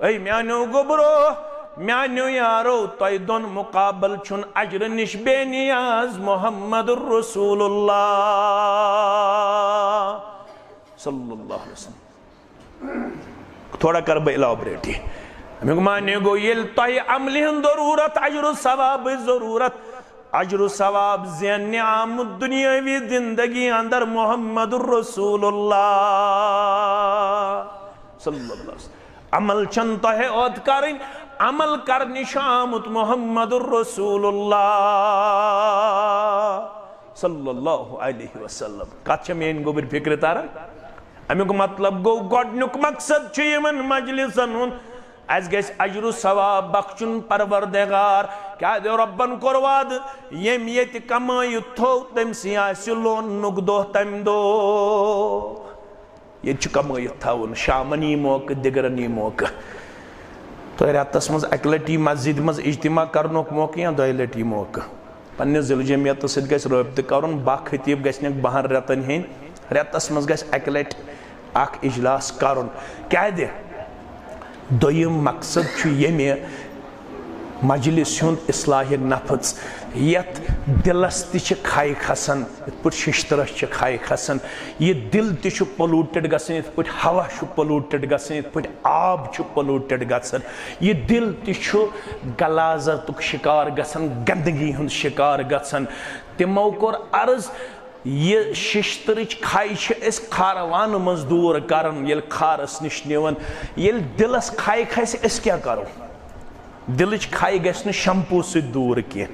اے میانیو گوبرو، میانیو یارو، تۄہہِ دۄن مُقابل چھُن اجرٕ نِش بے نیاز محمد رسول اللہ صلی اللہ علیہ وسلم۔ تھوڑا کر بہٕ elaborate۔ امیُک معنی گوٚو، ییٚلہِ تۄہہِ عملہِ ہٕنٛز ضروٗرت، اجر و ثوابٕچ ضروٗرت، اجر و ثواب زیننہِ آمُت دُنیٲوی زندگی اندر محمد رسول اللہ صلی اللہ علیہ وسلم۔ عمل چھن تۄہہِ اوت کرٕنۍ، عمل کرنہِ چھُ آمُت محمد رسول اللہ صلی اللہ علیہ وسلم۔ کتھ چھےٚ میٲنۍ گوٚبٕرۍ فکرِ تران؟ امیُک مطلب گوٚو، گۄڈنیُک مقصد چھُ یِمن مجلسن ہُنٛد، اسہِ گژھِ اجر و ثواب بخشُن پروردگار۔ کیازِ رۄبن کوٚر وعدٕ، ییٚمۍ ییٚتہِ کمٲیِتھ تھوٚو، تٔمۍ سٕے آسہِ لوننُک دۄہ تمہِ دۄہ۔ ییٚتہِ چھُ کمٲیِتھ تھاوُن، شامن یی موقعہٕ، دِگرن یی موقعہٕ۔ تۄہہِ رٮ۪تس منٛز اکہِ لٹہِ یی مسجدِ منٛز اجتماع کرنُک موقعہٕ یا دۄیہِ لٹہِ یی موقعہٕ۔ پننِس ضلع جمعیتس سۭتۍ گژھِ رٲبطہٕ کرُن، باہ خطیب گژھِ نہٕ بہن رٮ۪تن ہیٚنۍ، رٮ۪تس منٛز گژھِ اکہِ لٹہِ اکھ اجلاس کرُن۔ کیازِ؟ دوٚیِم مقصد چھُ ییٚمہِ مجلس ہُنٛد اصلاح نفس، یتھ دلس تہِ چھِ کھے کھسان، یتھ پٲٹھۍ ششترس چھِ کھے کھسان۔ یہِ دل تہِ چھُ polluted گژھان، یتھ پٲٹھۍ ہوا چھُ polluted گژھان، یتھ پٲٹھۍ آب چھُ polluted گژھان۔ یہِ دل تہِ چھُ غلاظتُک شکار گژھان، گندگی ہُنٛد شکار گژھان۔ تِمو کوٚر عرض، یہِ ششترٕچ کھے چھِ أسۍ کھارٕ وانہٕ منٛز دوٗر کران، ییٚلہِ کھارس نِش نِوان، ییٚلہِ دِلس کھے کھسہِ، أسۍ کیٛاہ کرو؟ دِلٕچ کھے گژھِ نہٕ شمپوٗ سۭتۍ دوٗر کینٛہہ۔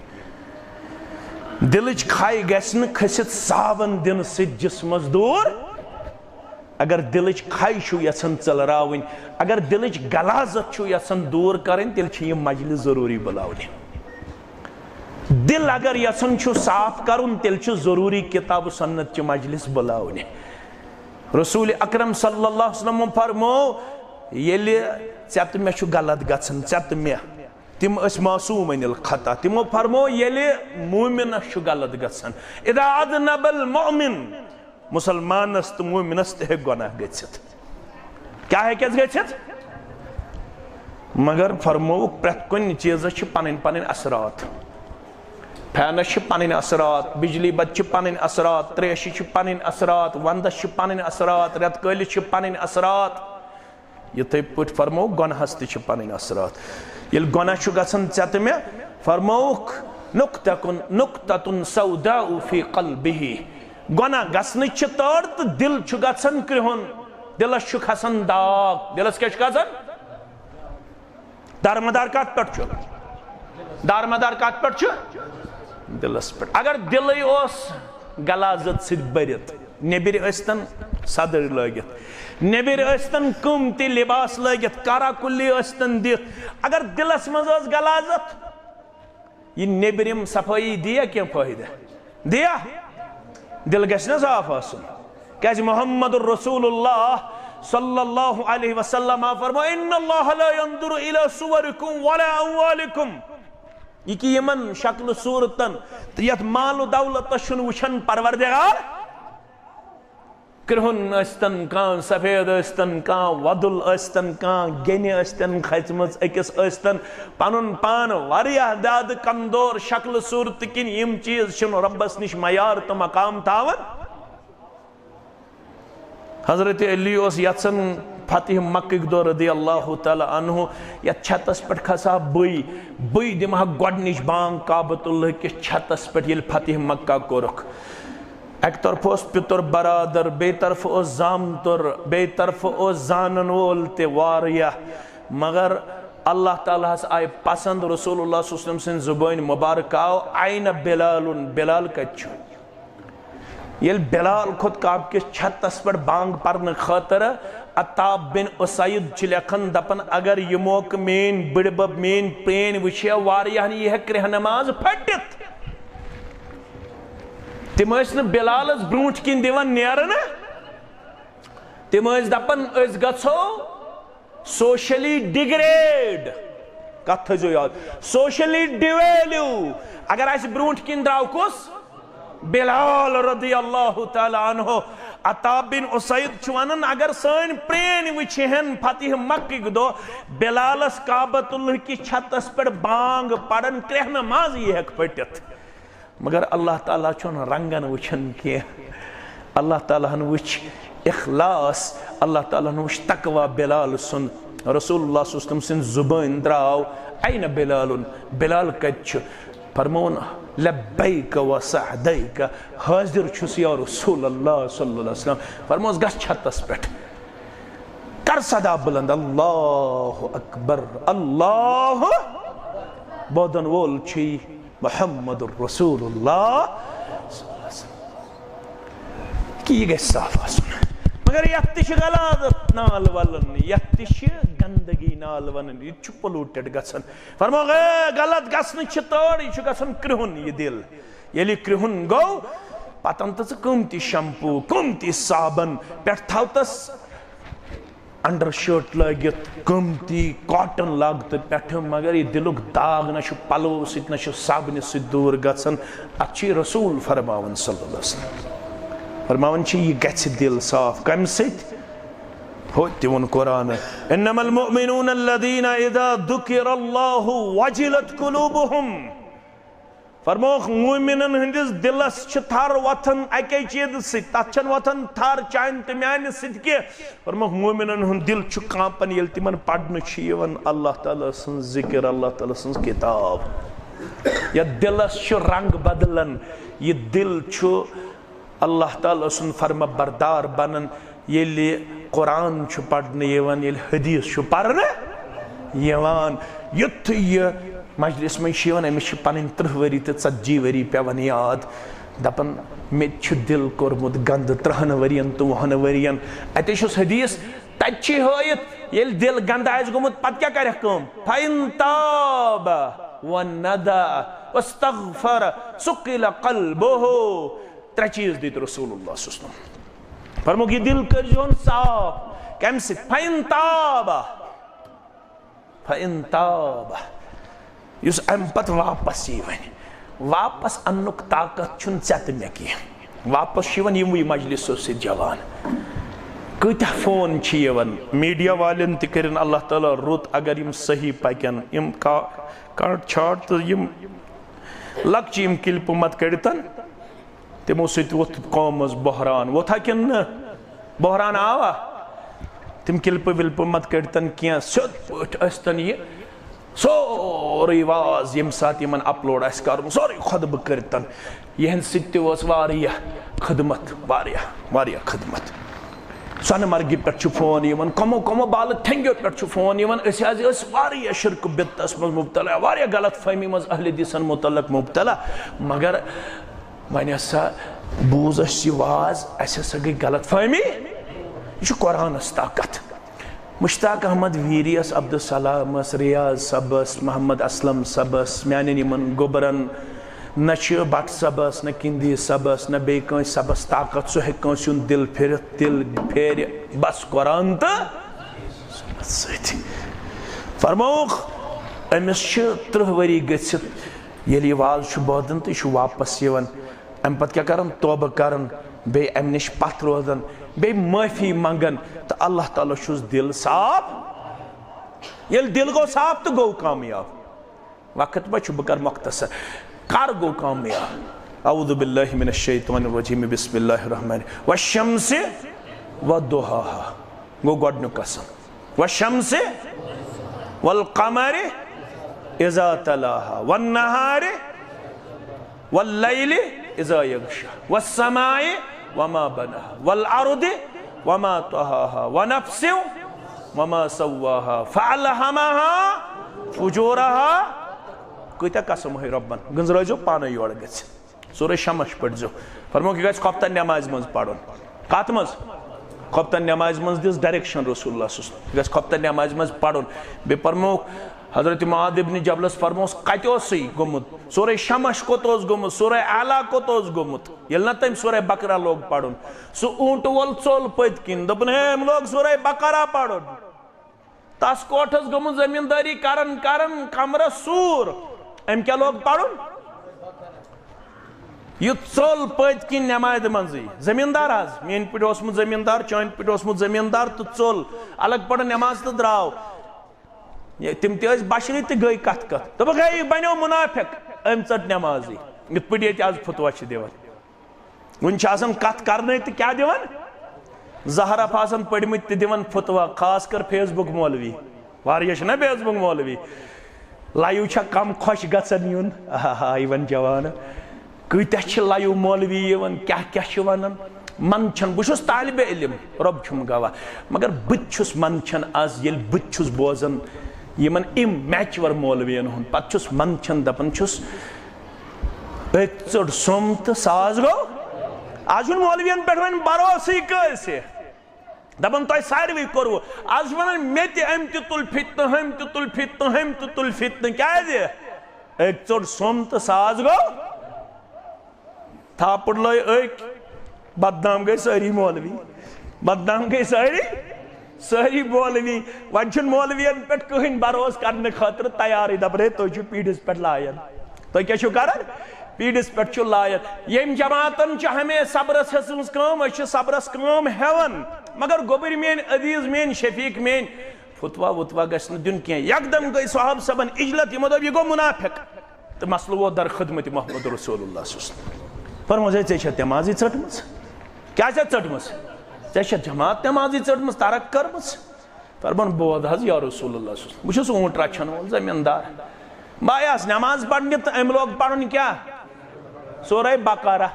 دِلٕچ کھے گژھِ نہٕ کھٔسِتھ صابن دِنہٕ سۭتۍ جسمس دوٗر۔ اگر دِلٕچ کھے چھُو یژھان ژٔلراوٕنۍ، اگر دِلٕچ غلاظت چھُو یژھان دوٗر کرٕنۍ، تیٚلہِ چھِ یہِ مجلس ضروٗری بُلاونہِ۔ دل اگر یژھان چھُ صاف کرُن، تیٚلہِ چھُ ضروٗری کتاب و سنت چہِ مجلس بُلاونہِ۔ رسول اکرم صلی اللہ علیہ وسلم فرمو، ییٚلہِ ژےٚ تہٕ مےٚ چھُ غلط گژھان، ژےٚ تہٕ مےٚ، تِم ٲسۍ معصوم عن الخطا، تِمو فرمو، ییٚلہِ مومنس چھُ غلط گژھان، اذا اذنب المؤمن، مسلمانس تہٕ مومنس تہِ ہیٚکہِ گۄناہ گٔژھِتھ۔ کیٛاہ ہیٚکٮ۪س گٔژھِتھ؟ مگر فرمووُکھ، پرٛٮ۪تھ کُنہِ چیٖزس چھِ پنٕنۍ پنٕنۍ اثرات۔ فینس چھِ پنٕنۍ اثرات، بجلی بتہٕ چھِ پنٕنۍ اثرات، تریشہِ چھِ پنٕنۍ اثرات، ونٛدس چھِ پنٕنۍ اثرات، رٮ۪تہٕ کٲلِس چھِ پنٕنۍ اثرات۔ یِتھے پٲٹھۍ فرمووُکھ، گۄناہس تہِ چھِ پنٕنۍ اثرات۔ ییٚلہِ گۄناہ چھُ گژھان ژےٚ تہٕ مےٚ، فرمووُکھ، نقطتن، نقطتن سوداء فی قلبہ۔ گۄناہ گژھنٕچ چھِ تٲر تہٕ دِل چھُ گژھان کرٛہُن، دِلس چھُ کھسان داغ۔ دِلس کیٛاہ چھُ کھسان؟ دارمدار کتھ پٮ۪ٹھ چھُ؟ دارمدار کتھ پٮ۪ٹھ چھُ؟ دِلس پٮ۪ٹھ۔ اگر دِلٕے اوس غلاظت سۭتۍ بٔرِتھ، نیٚبرۍ ٲسۍتن صدٕرۍ لٲگِتھ، نیٚبرۍ ٲسۍتن قۭمتی لباس لٲگِتھ، کارا کُلی ٲسۍتن دِتھ، اگر دِلس منٛز ٲس غلاظت، یہِ نیٚبرِم صفٲیی دِیا کینٛہہ فٲیدٕ؟ دِیا؟ دِل گژھِ نہ صاف آسُن۔ کیازِ محمد رسول اللہ صلی اللہ علیہ وسلم آو فرمو، ان اللہ لا ينظر الى صورکم ولا اموالکم۔ یہِ کہِ یِمن شکلہٕ صورتن تہٕ یتھ مال و دولتس چھُنہٕ وٕچھان پروردگار۔ کرٛہُن ٲسۍتن کانٛہہ، سفید ٲسۍتن کانٛہہ، وۄدُل ٲسۍتن کانٛہہ، گیٚنہِ ٲسۍتن کھژمٕژ أکِس ٲسۍتن، پنُن پان واریاہ زیادٕ کمزور شکلہٕ صورتہٕ کِنۍ، یِم چیٖز چھِنہٕ رۄبس نِش معیار تہٕ مقام تھاوان۔ حضرت علی اوس یژھان فتح مکہٕکۍ دۄہ رضی اللہ تعالیٰ عنہ، یتھ چھتس پٮ۪ٹھ کھسہٕ ہا بٕے، بٕے دِمہٕ ہا گۄڈنِچ بانگ کعبۃ اللہ کِس چھتس پٮ۪ٹھ، ییٚلہِ فتح مکہ کوٚرُکھ۔ اکہِ طرفہٕ اوس پِتُر برادر، بیٚیہِ طرفہٕ اوس زامتُر، بیٚیہِ طرفہٕ اوس زانن وول تہِ واریاہ۔ مگر اللہ تعالیٰ ہس آیہِ پسند، رسول اللہ صلی اللہ علیہ وسلم سٕنٛدِ زبٲنۍ مبارک آو، "أین بلال؟ بلال کتہِ چھُ؟" ییٚلہِ بلال کھوٚت کعبہٕ کِس چھتس پٮ۪ٹھ بانگ پرنہٕ خٲطرٕ، عتاب بن اسید چھِ لیکھان، دپان، اگر یہِ موقعہٕ میٲنۍ بٕڈبب، میٲنۍ پرٲنۍ وٕچھِ ہا، واریاہن یی ہے کرٛہنہٕ ماز پھٹِتھ۔ تِم ٲسۍ نہٕ بلالس برونٛٹھ کِنۍ دِوان نیرنہٕ۔ تِم ٲسۍ دپان، أسۍ گژھو socially degrade۔ کتھ تھٲیزیو یاد، socially devalue۔ اگر اسہِ برونٛٹھ کِنۍ درٛاو کُس؟ بلال رضی اللہ تعالیٰ عنہ۔ عطا بن اسید چھُ ونان، اگر سٲنۍ پرٛٲنۍ وٕچھِ ہن فتح مکہٕکۍ دۄہ بلالس کعبۃ اللہ کِس چھتس پٮ۪ٹھ بانگ پران، کرٛیٚہنہٕ منٛز یی ہیٚکھ پھٔٹِتھ۔ مگر اللہ تعالیٰ چھُنہٕ رنگن وٕچھان کینٛہہ۔ اللہ تعالیٰ ہن وٕچھ اخلاص، اللہ تعالیٰ ہن وٕچھ تقویٰ بلال سُنٛد۔ رسول اللہ صلی اللہ علیہ وسلم سٕنٛدِ زُبٲنۍ درٛاو، "أين بلال؟" بلال کتہِ چھُ؟ فرمووُن، "لبیک و سعدیک، حٲضِر چھُس یا رسول اللہ صلی اللہ علیہ وسلم۔" فرمووُس، "گژھ چھتس پٮ۪ٹھ، کر صدا بلند، اللہ اکبر، اللہ، بودن وول چھُے محمد رسول اللہ صلی اللہ علیہ وسلم۔" کہ یہِ گژھِ صاف آسُن۔ مگر یتھ تہِ چھِ غلط نال ولان، یتھ تہِ چھِ گندگی نال ونان، یہِ تہِ چھُ polluted گژھان۔ فرمووُکھ، "اے، غلط گژھنٕچ چھِ تٲڑ، یہِ چھُ گژھان کرٛہُن یہِ دِل۔" ییٚلہِ یہِ کرٛہُن گوٚو، پتہٕ اَن تہٕ ژٕ قۭمتی شمپو، قۭمتی صابن، پٮ۪ٹھ تھاو تَس undershirt لٲگِتھ، قۭمتی cotton لاگتہٕ پٮ۪ٹھٕ، مگر یہِ دِلُک داغ نہ چھُ پلوو سۭتۍ، نہ چھُ صابنہِ سۭتۍ دوٗر گژھان۔ اَتھ چھُ یہِ رسول فرماوان صلی اللہ علیہ وسلم۔ فرماوان چھِ، یہِ گژھِ دِل صاف۔ کَمہِ سۭتۍ؟ ہُہ تہِ ووٚن قرآنہٕ، "انما المؤمنون الذين اذا ذكر الله وجلت قلوبهم۔" فرمووُکھ، مومنن ہٕنٛدِس دِلس چھِ تھر وۄتھان اَکے چیٖزٕ سۭتۍ، تَتھ چھَنہٕ وۄتھان تھر چانہِ تہٕ میانہِ سۭتۍ کینٛہہ۔ فرمووُکھ، مومنن ہُنٛد دِل چھُ کانپان، ییٚلہِ تِمن پرنہٕ چھُ یِوان اللہ تعالیٰ سٕنٛز ذِکر، اللہ تعالیٰ سٕنٛز کِتاب۔ یَتھ دِلس چھُ رنگ بدلان، یہِ دِل چھُ اللہ تعالیٰ سُنٛد فرما بردار بنان، ییٚلہِ قرآن چھُ پرنہٕ یِوان، ییٚلہِ حدیث چھُ پرنہٕ یِوان۔ یُتھُے یہِ مجلس منٛز چھُ یِوان، أمِس چھِ پنٕنۍ ترٕٛہ ؤری تہٕ ژتجی ؤری پٮ۪وان یاد۔ دپان، "مےٚ تہِ چھُ دِل کوٚرمُت گنٛدٕ ترٕٛہن ؤرین تہٕ وُہن ؤرین۔" اتے چھُس حدیث، تتہِ چھُ ہٲیِتھ، ییٚلہِ دِل گنٛدٕ آسہِ گوٚمُت، پتہٕ کیٛاہ کرٮ۪کھ کٲم؟ "فَإِن تَابَ وَنَدَا وَاسْتَغْفَرَ سُقِلَ قَلْبُهُ۔" ترٛےٚ چیٖز دِتۍ رسول اللہ صلی اللہ علیہ وسلم۔ فرمووُکھ، یہِ دِل کٔرۍزِہون صاف۔ کَمہِ سۭتۍ؟ "فَإِن تَابَ۔" فَإِن تَابَ۔ یُس اَمہِ پتہٕ واپس یی وۄنۍ، واپس اَننُک طاقت چھُنہٕ ژےٚ تہٕ مےٚ کینٛہہ۔ واپس چھُ یِوان یِموٕے مجلسو سۭتۍ جوان۔ کۭتیاہ فون چھِ یِوان، میڈیا والٮ۪ن تہِ کٔرِن اللہ تعالیٰ رُت، اگر یِم صحیح پکن، یِم کا-، کاٹ چھاٹ تہٕ یِم لۄکچہِ یِم کلپہٕ مت کٔڑتن، تِمو سۭتۍ ووٚتھ قومس بحران۔ ووٚتھا کِنہٕ نہٕ؟ بحران آوا؟ تِم کلپہٕ ولپہٕ مت کٔڑتن کینٛہہ، سیوٚد پٲٹھۍ ٲسۍتن یہِ سورُے واز ییٚمہِ ساتہٕ یِمن upload آسہِ کرُن، سورُے خطبہٕ کٔرتن۔ یِہنٛدِ سۭتۍ تہِ اوس واریاہ خدمت، واریاہ، واریاہ خدمت۔ سۄنہٕ مرگہِ پٮ۪ٹھ چھُ فون یِوان، کمو کمو بالہٕ تھنگیو پٮ۪ٹھ چھُ فون یِوان۔ أسۍ حظ ٲسۍ واریاہ شرک بدعتس منٛز مبتلا، واریاہ غلط فہمی منٛز اہل حدیثن متعلق مبتلا، مگر وۄنۍ ہسا بوٗز اَسہِ یہِ واز، اَسہِ ہسا گٔے غلط فہمی۔ یہِ چھُ قرآنس طاقت۔ مشتاق احمد ویریس، عبدالسلامس، ریاض صٲبس، محمد اسلم صٲبس، میانٮ۪ن یِمن گوٚبرن، نہ چھِ بٹ صٲبس، نہ کندی صٲبس، نہ بیٚیہِ کٲنٛسہِ صٲبس طاقت، سُہ ہیٚکہِ کٲنٛسہِ ہُنٛد دِل پھِرِتھ، دِل پھیرِ بس قرآن تہٕ سُنت سۭتۍ۔ فرمووُکھ، أمِس چھِ ترٕٛہ ؤری گٔژھِتھ، ییٚلہِ یہِ واز چھُ بوزان تہٕ یہِ چھُ واپس یِوان۔ امہِ پتہٕ کیٛاہ کران؟ توبہٕ کران، بیٚیہِ امہِ نِش پتھ روزان، بیٚیہِ معٲفی منٛگان، تہٕ اللہ تعالیٰ چھُس دِل صاف۔ ییٚلہِ دِل گوٚو صاف تہٕ گوٚو کامیاب۔ وقت ما چھُ، بہٕ کرٕ مختصر۔ کر گوٚو کامیاب؟ اعوذ باللہ من الشیطان الرجیم، بسم اللہ الرحمن، والشمس وضحاها۔ گوٚو گۄڈٕنیُک قسم۔ والشمس والقمر اذا تلاها والنهار والليل اذا يغشى والسماء وما بناها والأرض وما طحاها ونفس وما سواها فألهمها فجورها۔ کۭتیاہ قسم ہے رۄبن، گٔنٛزرٲوزیو پانے یورٕ گٔژھِتھ۔ سورہ شمس پٔرۍزیو۔ فرمووُکھ، یہِ گژھِ خۄفتن نٮ۪مازِ منٛز پرُن۔ کتھ منٛز؟ خۄفتن نٮ۪مازِ منٛز دِژ direction رسول اللہ صلی اللہ علیہ وسلم۔ یہِ گژھِ خۄفتن نٮ۪مازِ منٛز پرُن۔ بیٚیہِ فرمووُکھ، حضرت معاذ ابن جبلس فرمووُس، کتہِ اوسُے گوٚمُت؟ سورہ شمس کوٚت اوس گوٚمُت؟ سورہ اعلیٰ کوٚت اوس گوٚمُت؟ ییٚلہِ نہ تٔمۍ سورہ بقرہ لوگ پرُن، سُہ اوٗنٹہٕ وول ژوٚل پٔتۍ کِنۍ، دوٚپُن، ہے، أمۍ لوگ سورہ بقرہ پرُن۔ تس کوٹھس گوٚمُت زمیٖندٲری کران کران کمرس سوٗر۔ أمۍ کیٛاہ لوگ پرُن؟ یہِ ژوٚل پٔتۍ کِنۍ نٮ۪مازِ منٛزٕے۔ زٔمیٖندار حظ، میٛٲنۍ پٲٹھۍ اوسمُت زٔمیٖندار، چٲنۍ پٲٹھۍ اوسمُت زٔمیٖندار، تہٕ ژوٚل۔ الگ پڑھ نٮ۪ماز تہٕ درٛاو۔ یہِ، تِم تہِ ٲسۍ بشرٕے تہٕ گٔے کتھ کتھ۔ دوٚپُکھ، "ہے، یہِ بنیو منافق، أمۍ ژٔٹ نٮ۪مازٕے۔" یِتھ پٲٹھۍ ییٚتہِ از فتوا چھِ دِوان۔ وٕنہِ چھِ آسان کتھ کرنے تہٕ کیٛاہ دِوان؟ زہرف آسان پٔرمٕتۍ تہٕ دِوان فتوا، خاص کر فیس بُک مولوی۔ واریاہ چھِنہ فیس بُک مولوی۔ لایِو چھا کم خۄش گژھان یُن؟ آہا، یِوان جوان۔ کۭتیاہ چھِ لایِو مولوی یِوان، کیٛاہ کیٛاہ چھِ ونان؟ منٛدچھان، بہٕ چھُس طالبِ علم، رۄب چھُم گواہ، مگر بہٕ تہِ چھُس منٛدچھان از، ییٚلہِ بہٕ تہِ چھُس بوزان یِمن اِمیچور مولوین ہُنٛد، پتہٕ چھُس منٛدچھان، دپان چھُس، أکۍ ژٔٹ سوٚم تہٕ ساس گوٚو۔ آز چھُنہٕ مولوین پٮ۪ٹھ وۄنۍ بھروسٕے کٲنٛسہِ۔ دپان، "تۄہہِ ساروٕے کوٚروٕ۔" آز چھُ ونان، "مےٚ تہِ، أمۍ تہِ تُل فتنہٕ، ہُمۍ تہِ تُل فتنہٕ، ہُمۍ تہِ تُل فتنہٕ۔" کیٛازِ؟ أکۍ ژوٚٹ سوٚم تہٕ ساس گوٚو۔ تھاپڑ لٲے أکۍ، بدنام گٔے سٲری مولوی، بدنام گٔے سٲری، سٲری مولوی۔ وۄنۍ چھُنہٕ مولوین پٮ۪ٹھ کٕہٕنۍ بھروسہٕ کرنہٕ خٲطرٕ تیارٕے، دپان، "ہے، تُہۍ چھِو پیٖڈِس پٮ۪ٹھ لایان، تُہۍ کیٛاہ چھِو کران؟ پیٖڈِس پٮ۪ٹھ چھِو لایان۔" ییٚمۍ جماعتن چھِ ہمیشہِ صبرس ہیٚژمٕژ کٲم، أسۍ چھِ صبرس کٲم ہٮ۪وان، مگر گوٚبٕرۍ میٲنۍ، عزیز میٲنۍ، شفیق میٲنۍ، فتوا وتوا گژھِ نہٕ دیُن کینٛہہ۔ یکدم گٔے صحابہٕ صٲبن اجلت، یِمو دوٚپ، "یہِ گوٚو منافق۔" تہٕ مسلہٕ ووت در خدمت محمد رسول اللہ صلی اللہ علیہ وسلم۔ فرموو، "ہے، ژےٚ چھےٚ نٮ۪مازٕے ژٔٹمٕژ؟ کیٛاہ چھےٚ ژٔٹمٕژ؟ ژےٚ چھےٚ جماعت نٮ۪مازٕے ژٔٹمٕژ، ترک کٔرمٕژ؟" فرمان، "بوز حظ یا رسول اللہ صلی اللہ علیہ وسلم، بہٕ چھُس اوٗنٹ رچھن وول زٔمیٖندار۔ بہٕ آیاس نٮ۪ماز پرنہِ تہٕ أمۍ لوگ پرُن کیٛاہ؟ سورہ بقرہ۔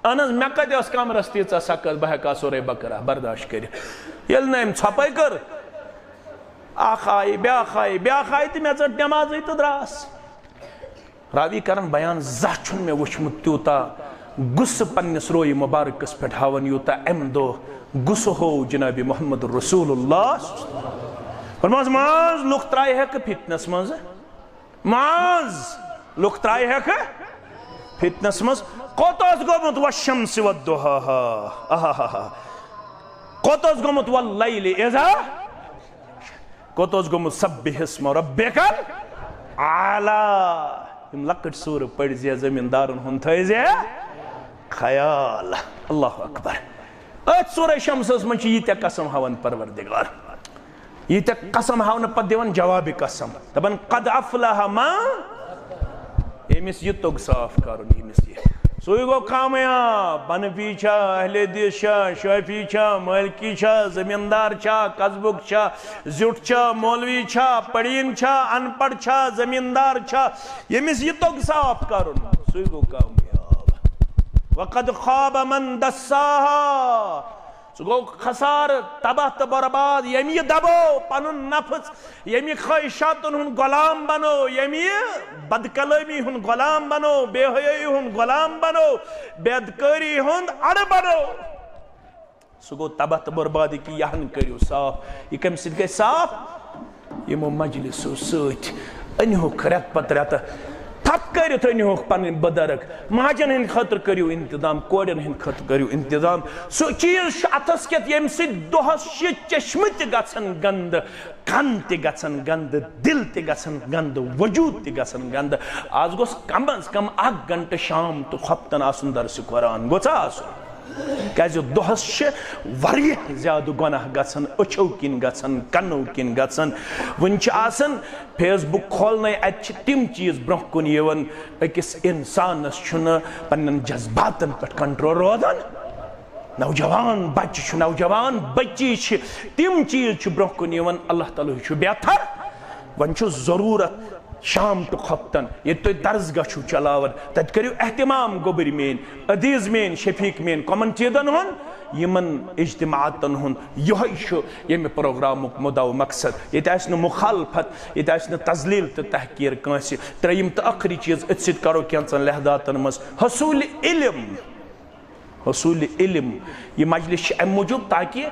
اہن حظ، مےٚ کتہِ ٲس کمرس تیٖژاہ سکت، بہٕ ہٮ۪کہٕ ہا سورہ بقرہ برداشت کٔرِتھ۔ ییٚلہِ نہٕ أمۍ ژھۄپے کٔر، اکھ آیہِ، بیٛاکھ آیہِ، بیٛاکھ آیہِ تہٕ مےٚ ژٔٹ نٮ۪مازٕے تہٕ درٛاس۔" راوی کرن بیان، زانٛہہ چھُنہٕ مےٚ وُچھمُت تیوٗتاہ غصہٕ پننِس رویہِ مبارکس پٮ۪ٹھ ہاوان، یوٗتاہ امہِ دۄہ غصہٕ ہوو جناب محمد رسول اللہ۔ فرماس، "معاذ، لُکھ ترٛایہِ ہٮ۪کہٕ فتنس منٛز؟" معاذ، لُکھ ترٛایہِ ہٮ۪کہٕ فتنس منٛز۔ کوٚت اوس گوٚمُت؟ "والشمس وضحاها۔" آہاہاہا۔ کوٚت اوس گوٚمُت؟ "واللیل اذا۔" کوٚت اوس گوٚمُت؟ "سبح اسم ربک الاعلی۔" یِم لۄکٕٹۍ سوٗرٕ پٔرۍ زِ زٔمیٖندارن ہُنٛد تھٲے زِ خیال۔ اللہ اکبر۔ أتھۍ سورہ شمسس منٛز چھِ ییٖتیٛاہ قسم ہاوان پروردگار۔ ییٖتیٛاہ قسم ہاونہٕ پتہٕ دِوان جوابِ قسم، دپان، "قد افلح من"، ییٚمِس یہِ توٚگ صاف کرُن، ییٚمِس یہِ، سُے گوٚو کامیاب۔ حنفی چھا، اہل حدیث چھا، شافعی چھا، مالکی چھا، زمیٖندار چھا، قصبُک چھا، زیُٹھ چھا، مولوی چھا، پڑھیٖن چھا، ان پڑھ چھا، زمیٖندار چھا، ییٚمِس یہِ توٚگ صاف کرُن، سُے گوٚو کامیاب۔ وقد خاب من دساہا، سُہ گوٚو خسارٕ، تباہ تہٕ برباد، ییٚمۍ یہِ دبو پنُن نفس، ییٚمۍ یہِ خواہشاتن ہُنٛد غلام بنو، ییٚمۍ یہِ بدکلٲمی ہُنٛد غلام بنو، بے حیٲیی ہُنٛد غلام بنو، بے ادکٲری ہُنٛد اڑٕ بنو۔ سُہ گوٚو تباہ تہٕ بربادی، کہِ یہِ ہن کٔرِو صاف۔ یہِ کَمہِ سۭتۍ گژھِ صاف؟ یِمو مجلسو سۭتۍ۔ أنۍہوکھ رٮ۪تہٕ پتہٕ رٮ۪تہٕ تھپھ کٔرِتھ، أنۍہوکھ پنٕنۍ بُزرگ، ماجن ہٕنٛدِ خٲطرٕ کٔرِو انتظام، کورٮ۪ن ہٕنٛدِ خٲطرٕ کٔرِو انتظام۔ سُہ چیٖز چھُ اتھس کٮ۪تھ، ییٚمہِ سۭتۍ دۄہس چھِ چشمہٕ تہِ گژھن گندٕ، کن تہِ گژھن گندٕ، دل تہِ گژھن گندٕ، وجود تہِ گژھن گندٕ۔ آز گوٚژھ کم از کم اکھ گنٹہٕ شام تہٕ خۄفتن آسُن درسِ قرآن، گوٚژھا آسُن؟ کیازِ دۄہس چھِ واریاہ زیادٕ گۄناہ گژھان، أچھو کِنۍ گژھان، کنو کِنۍ گژھان۔ وٕنہِ چھِ آسان فیس بُک کھولنے، اتہِ چھِ تِم چیٖز برونٛہہ کُن یِوان، أکِس انسانس چھُنہٕ پننٮ۪ن جذباتن پٮ۪ٹھ کنٹرول روزان۔ نوجوان بچہِ چھُ، نوجوان بچی چھِ، تِم چیٖز چھِ برونٛہہ کُن یِوان۔ اللہ تعالیٰ ہٕے چھُ بہتر۔ وۄنۍ چھُ ضروٗرت شام تہٕ خۄفتن، ییٚتہِ تُہۍ درسگاہ چھِو چلاوان، تتہِ کٔرِو اہتمام، گوٚبٕرۍ میٲنۍ، عزیز میٲنۍ، شفیق میٲنۍ، کمن چیٖزن ہُنٛد؟ یِمن اجتماعاتن ہُنٛد۔ یِہوٚے چھُ ییٚمہِ پروگرامُک مُدعا و مقصد۔ ییٚتہِ آسہِ نہٕ مخالفت، ییٚتہِ آسہِ نہٕ تذلیل تہٕ تحقیر کٲنٛسہِ۔ ترٛیٚیِم تہٕ ٲخری چیٖز، أتھۍ سۭتۍ کرو کینٛژن لحظاتن منٛز حصوٗلِ علم۔ حصوٗلِ علم۔ یہِ مجلس چھِ امہِ موٗجوٗب تاکہِ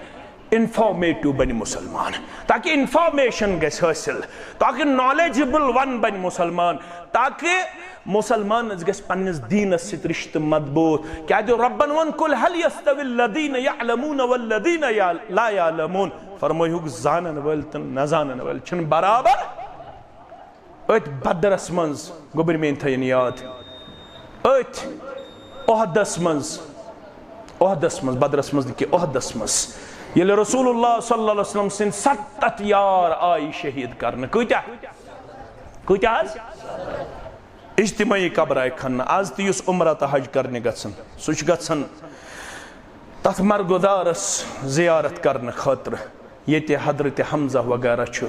انفارمیٹو بنہِ مسلمان، تاکہِ انفارمیشن گژھِ حٲصِل، تاکہِ نالیجبل ون بنہِ مسلمان، تاکہِ مسلمانس گژھِ پننِس دیٖنس سۭتۍ رشتہٕ مضبوٗط۔ کیازِ رۄبن ووٚن، "قل هل يستوي الذين يعلمون والذين لا يعلمون"، فرمٲیہُکھ، زانن وٲلۍ تہٕ نہ زانن وٲلۍ چھِنہٕ برابر۔ أتھۍ بدرس منٛز، گوٚبٕرۍ میٲنۍ، تھٲیِن یاد، أتھۍ عہدس منٛز، عہدس منٛز، بدرس منٛز نہٕ کینٛہہ، عہدس منٛز، ییٚلہِ رسول اللہ صلی اللہ علیہ وسلم سٕنٛدۍ ستتھ یار آیہِ شہیٖد کرنہٕ۔ کۭتیاہ؟ کۭتیاہ حظ؟ اجتماعی قبر آیہِ کھننہٕ۔ از تہِ یُس عمرہ تہٕ حج کرنہِ گژھن، سُہ چھُ گژھان تتھ مرگدارس زیارت کرنہٕ خٲطرٕ، ییٚتہِ حضرت حمزہ وغیرہ چھُ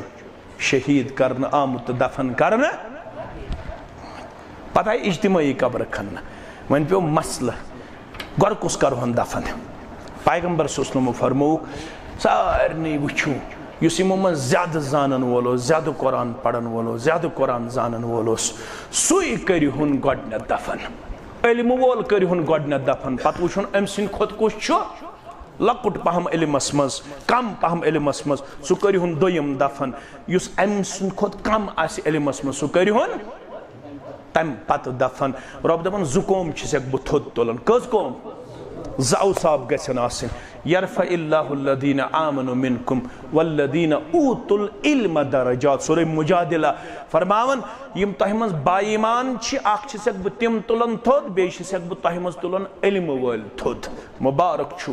شہیٖد کرنہٕ آمُت تہٕ دفن کرنہٕ۔ پتہٕ آیہِ اجتماعی قبر کھننہٕ۔ وۄنۍ پیوٚو مسلہٕ، گۄڈٕ کُس کرہون دفن؟ پیغمبر صلی اللہ علیہ وسلمو فرمووُکھ، سارنٕے وٕچھِو، یُس یِمو منٛز زیادٕ زانن وول اوس، زیادٕ قرآن پرن وول اوس، زیادٕ قرآن زانن وول اوس، سُے کٔرِہُن گۄڈٕنٮ۪تھ دفن۔ علمہٕ وول کٔرِہُن گۄڈٕنٮ۪تھ دفن، پتہٕ وٕچھُن أمۍ سٕنٛدِ کھۄتہٕ کُس چھُ لۄکُٹ پہم علمس منٛز، کم پہم علمس منٛز، سُہ کٔرِہُن دوٚیِم دفن۔ یُس أمۍ سٕنٛدِ کھۄتہٕ کم آسہِ علمس منٛز، سُہ کٔرِہُن تمہِ پتہٕ دفن۔ رۄب دپان، زٕ قوم چھِ سٮ۪کھ بہٕ تھوٚد تُلان۔ کٔژ قوم؟ زٕ اوصاف گژھن آسٕنۍ۔ یرفع اللہ الذین آمنوا منکم والذین اوتوا العلم درجات۔ سورہ مجادلہ فرماوان، یِم تۄہہِ منٛز با ایمان چھِ، اکھ چھِ سٮ۪کھ بہٕ تِم تُلان تھوٚد، بیٚیہِ چھِ سٮ۪کھ بہٕ تۄہہِ منٛز تُلان علمہٕ وٲلۍ تھوٚد۔ مبارک چھُ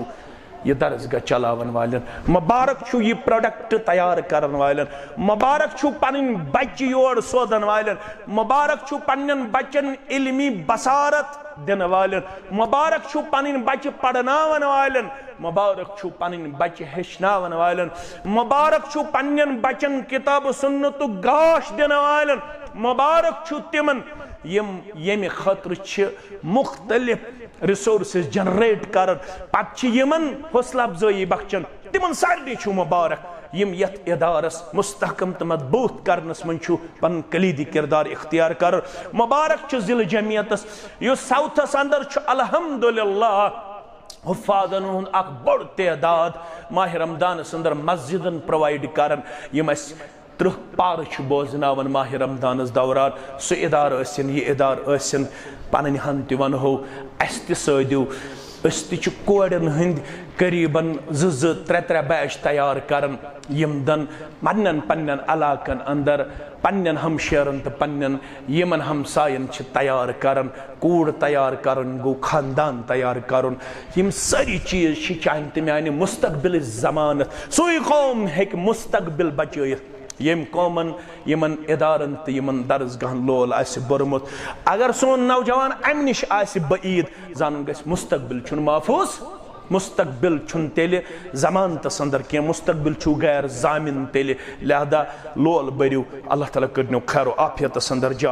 یہِ درسگاہ چلاون والٮ۪ن، مبارک چھُ یہِ پروڈکٹ تیار کرن والٮ۪ن، مبارک چھُ پنٕنۍ بچہِ یور سوزن والٮ۪ن، مبارک چھُ پننٮ۪ن بچن علمی بصارت دِنہٕ والٮ۪ن، مبارک چھُ پنٕنۍ بچہِ پرناون والٮ۪ن، مبارک چھُ پنٕنۍ بچہِ ہیٚچھناون والٮ۪ن، مبارک چھُ پننٮ۪ن بچن کتاب و سنتُک گاش دِنہٕ والٮ۪ن، مبارک چھُ تِمن یِم ییٚمہِ خٲطرٕ چھِ مختلف ریسورسز جنریٹ کران، پتہٕ چھِ یِمن حوصلہ افزٲیی بخشان۔ تِمن سارنٕے چھُ مبارک یِم یتھ ادارس مستحکم تہٕ مضبوط کرنس منٛز چھُ پنُن کلیدی کردار اختیار کران۔ مبارک چھُ ضلع جمعیتس یُس ساؤتھس اندر چھُ الحمدللہ حفاظن ہُنٛد اکھ بوٚڑ تعداد ماہ رمضانس اندر مسجدن پرووائیڈ کران، یِم اسہِ ترٕٛہ پارٕ چھُ بوزناوان ماہ رمضانس دوران۔ سُہ ادارٕ ٲسِن، یہِ ادارٕ ٲسِن، پنٕنۍ ہن تہِ ونہو، اسہِ تہِ سٲدِو۔ أسۍ تہِ چھِ کورٮ۪ن ہٕنٛدۍ قریباً زٕ زٕ ترٛےٚ ترٛےٚ بیچ تیار کران، یِم دن پننٮ۪ن پننٮ۪ن علاقن اندر پننٮ۪ن ہمشیرن تہٕ پننٮ۪ن یِمن ہمساین چھِ تیار کران، کوٗر تیار کرُن گوٚو خاندان تیار کرُن۔ یِم سٲری چیٖز چھِ چانہِ تہٕ میانہِ مستقبلٕچ ضمانت۔ سُے قوم ہیٚکہِ مستقبل بچٲیِتھ، ییٚمۍ قومن، یِمن ادارن تہٕ یِمن درسگاہن لول آسہِ بوٚرمُت۔ اگر سون نوجوان امہِ نِش آسہِ بعید، زانُن گژھِ مستقبل چھُنہٕ محفوظ۔ مستقبل چھُنہٕ تیٚلہِ ضمانتس اندر کینٛہہ، مستقبل چھُ غیر ضامن تیٚلہِ۔ لہذا لول بٔرِو، اللہ تعالیٰ کٔرِنو خیر و عافیتس اندر جا۔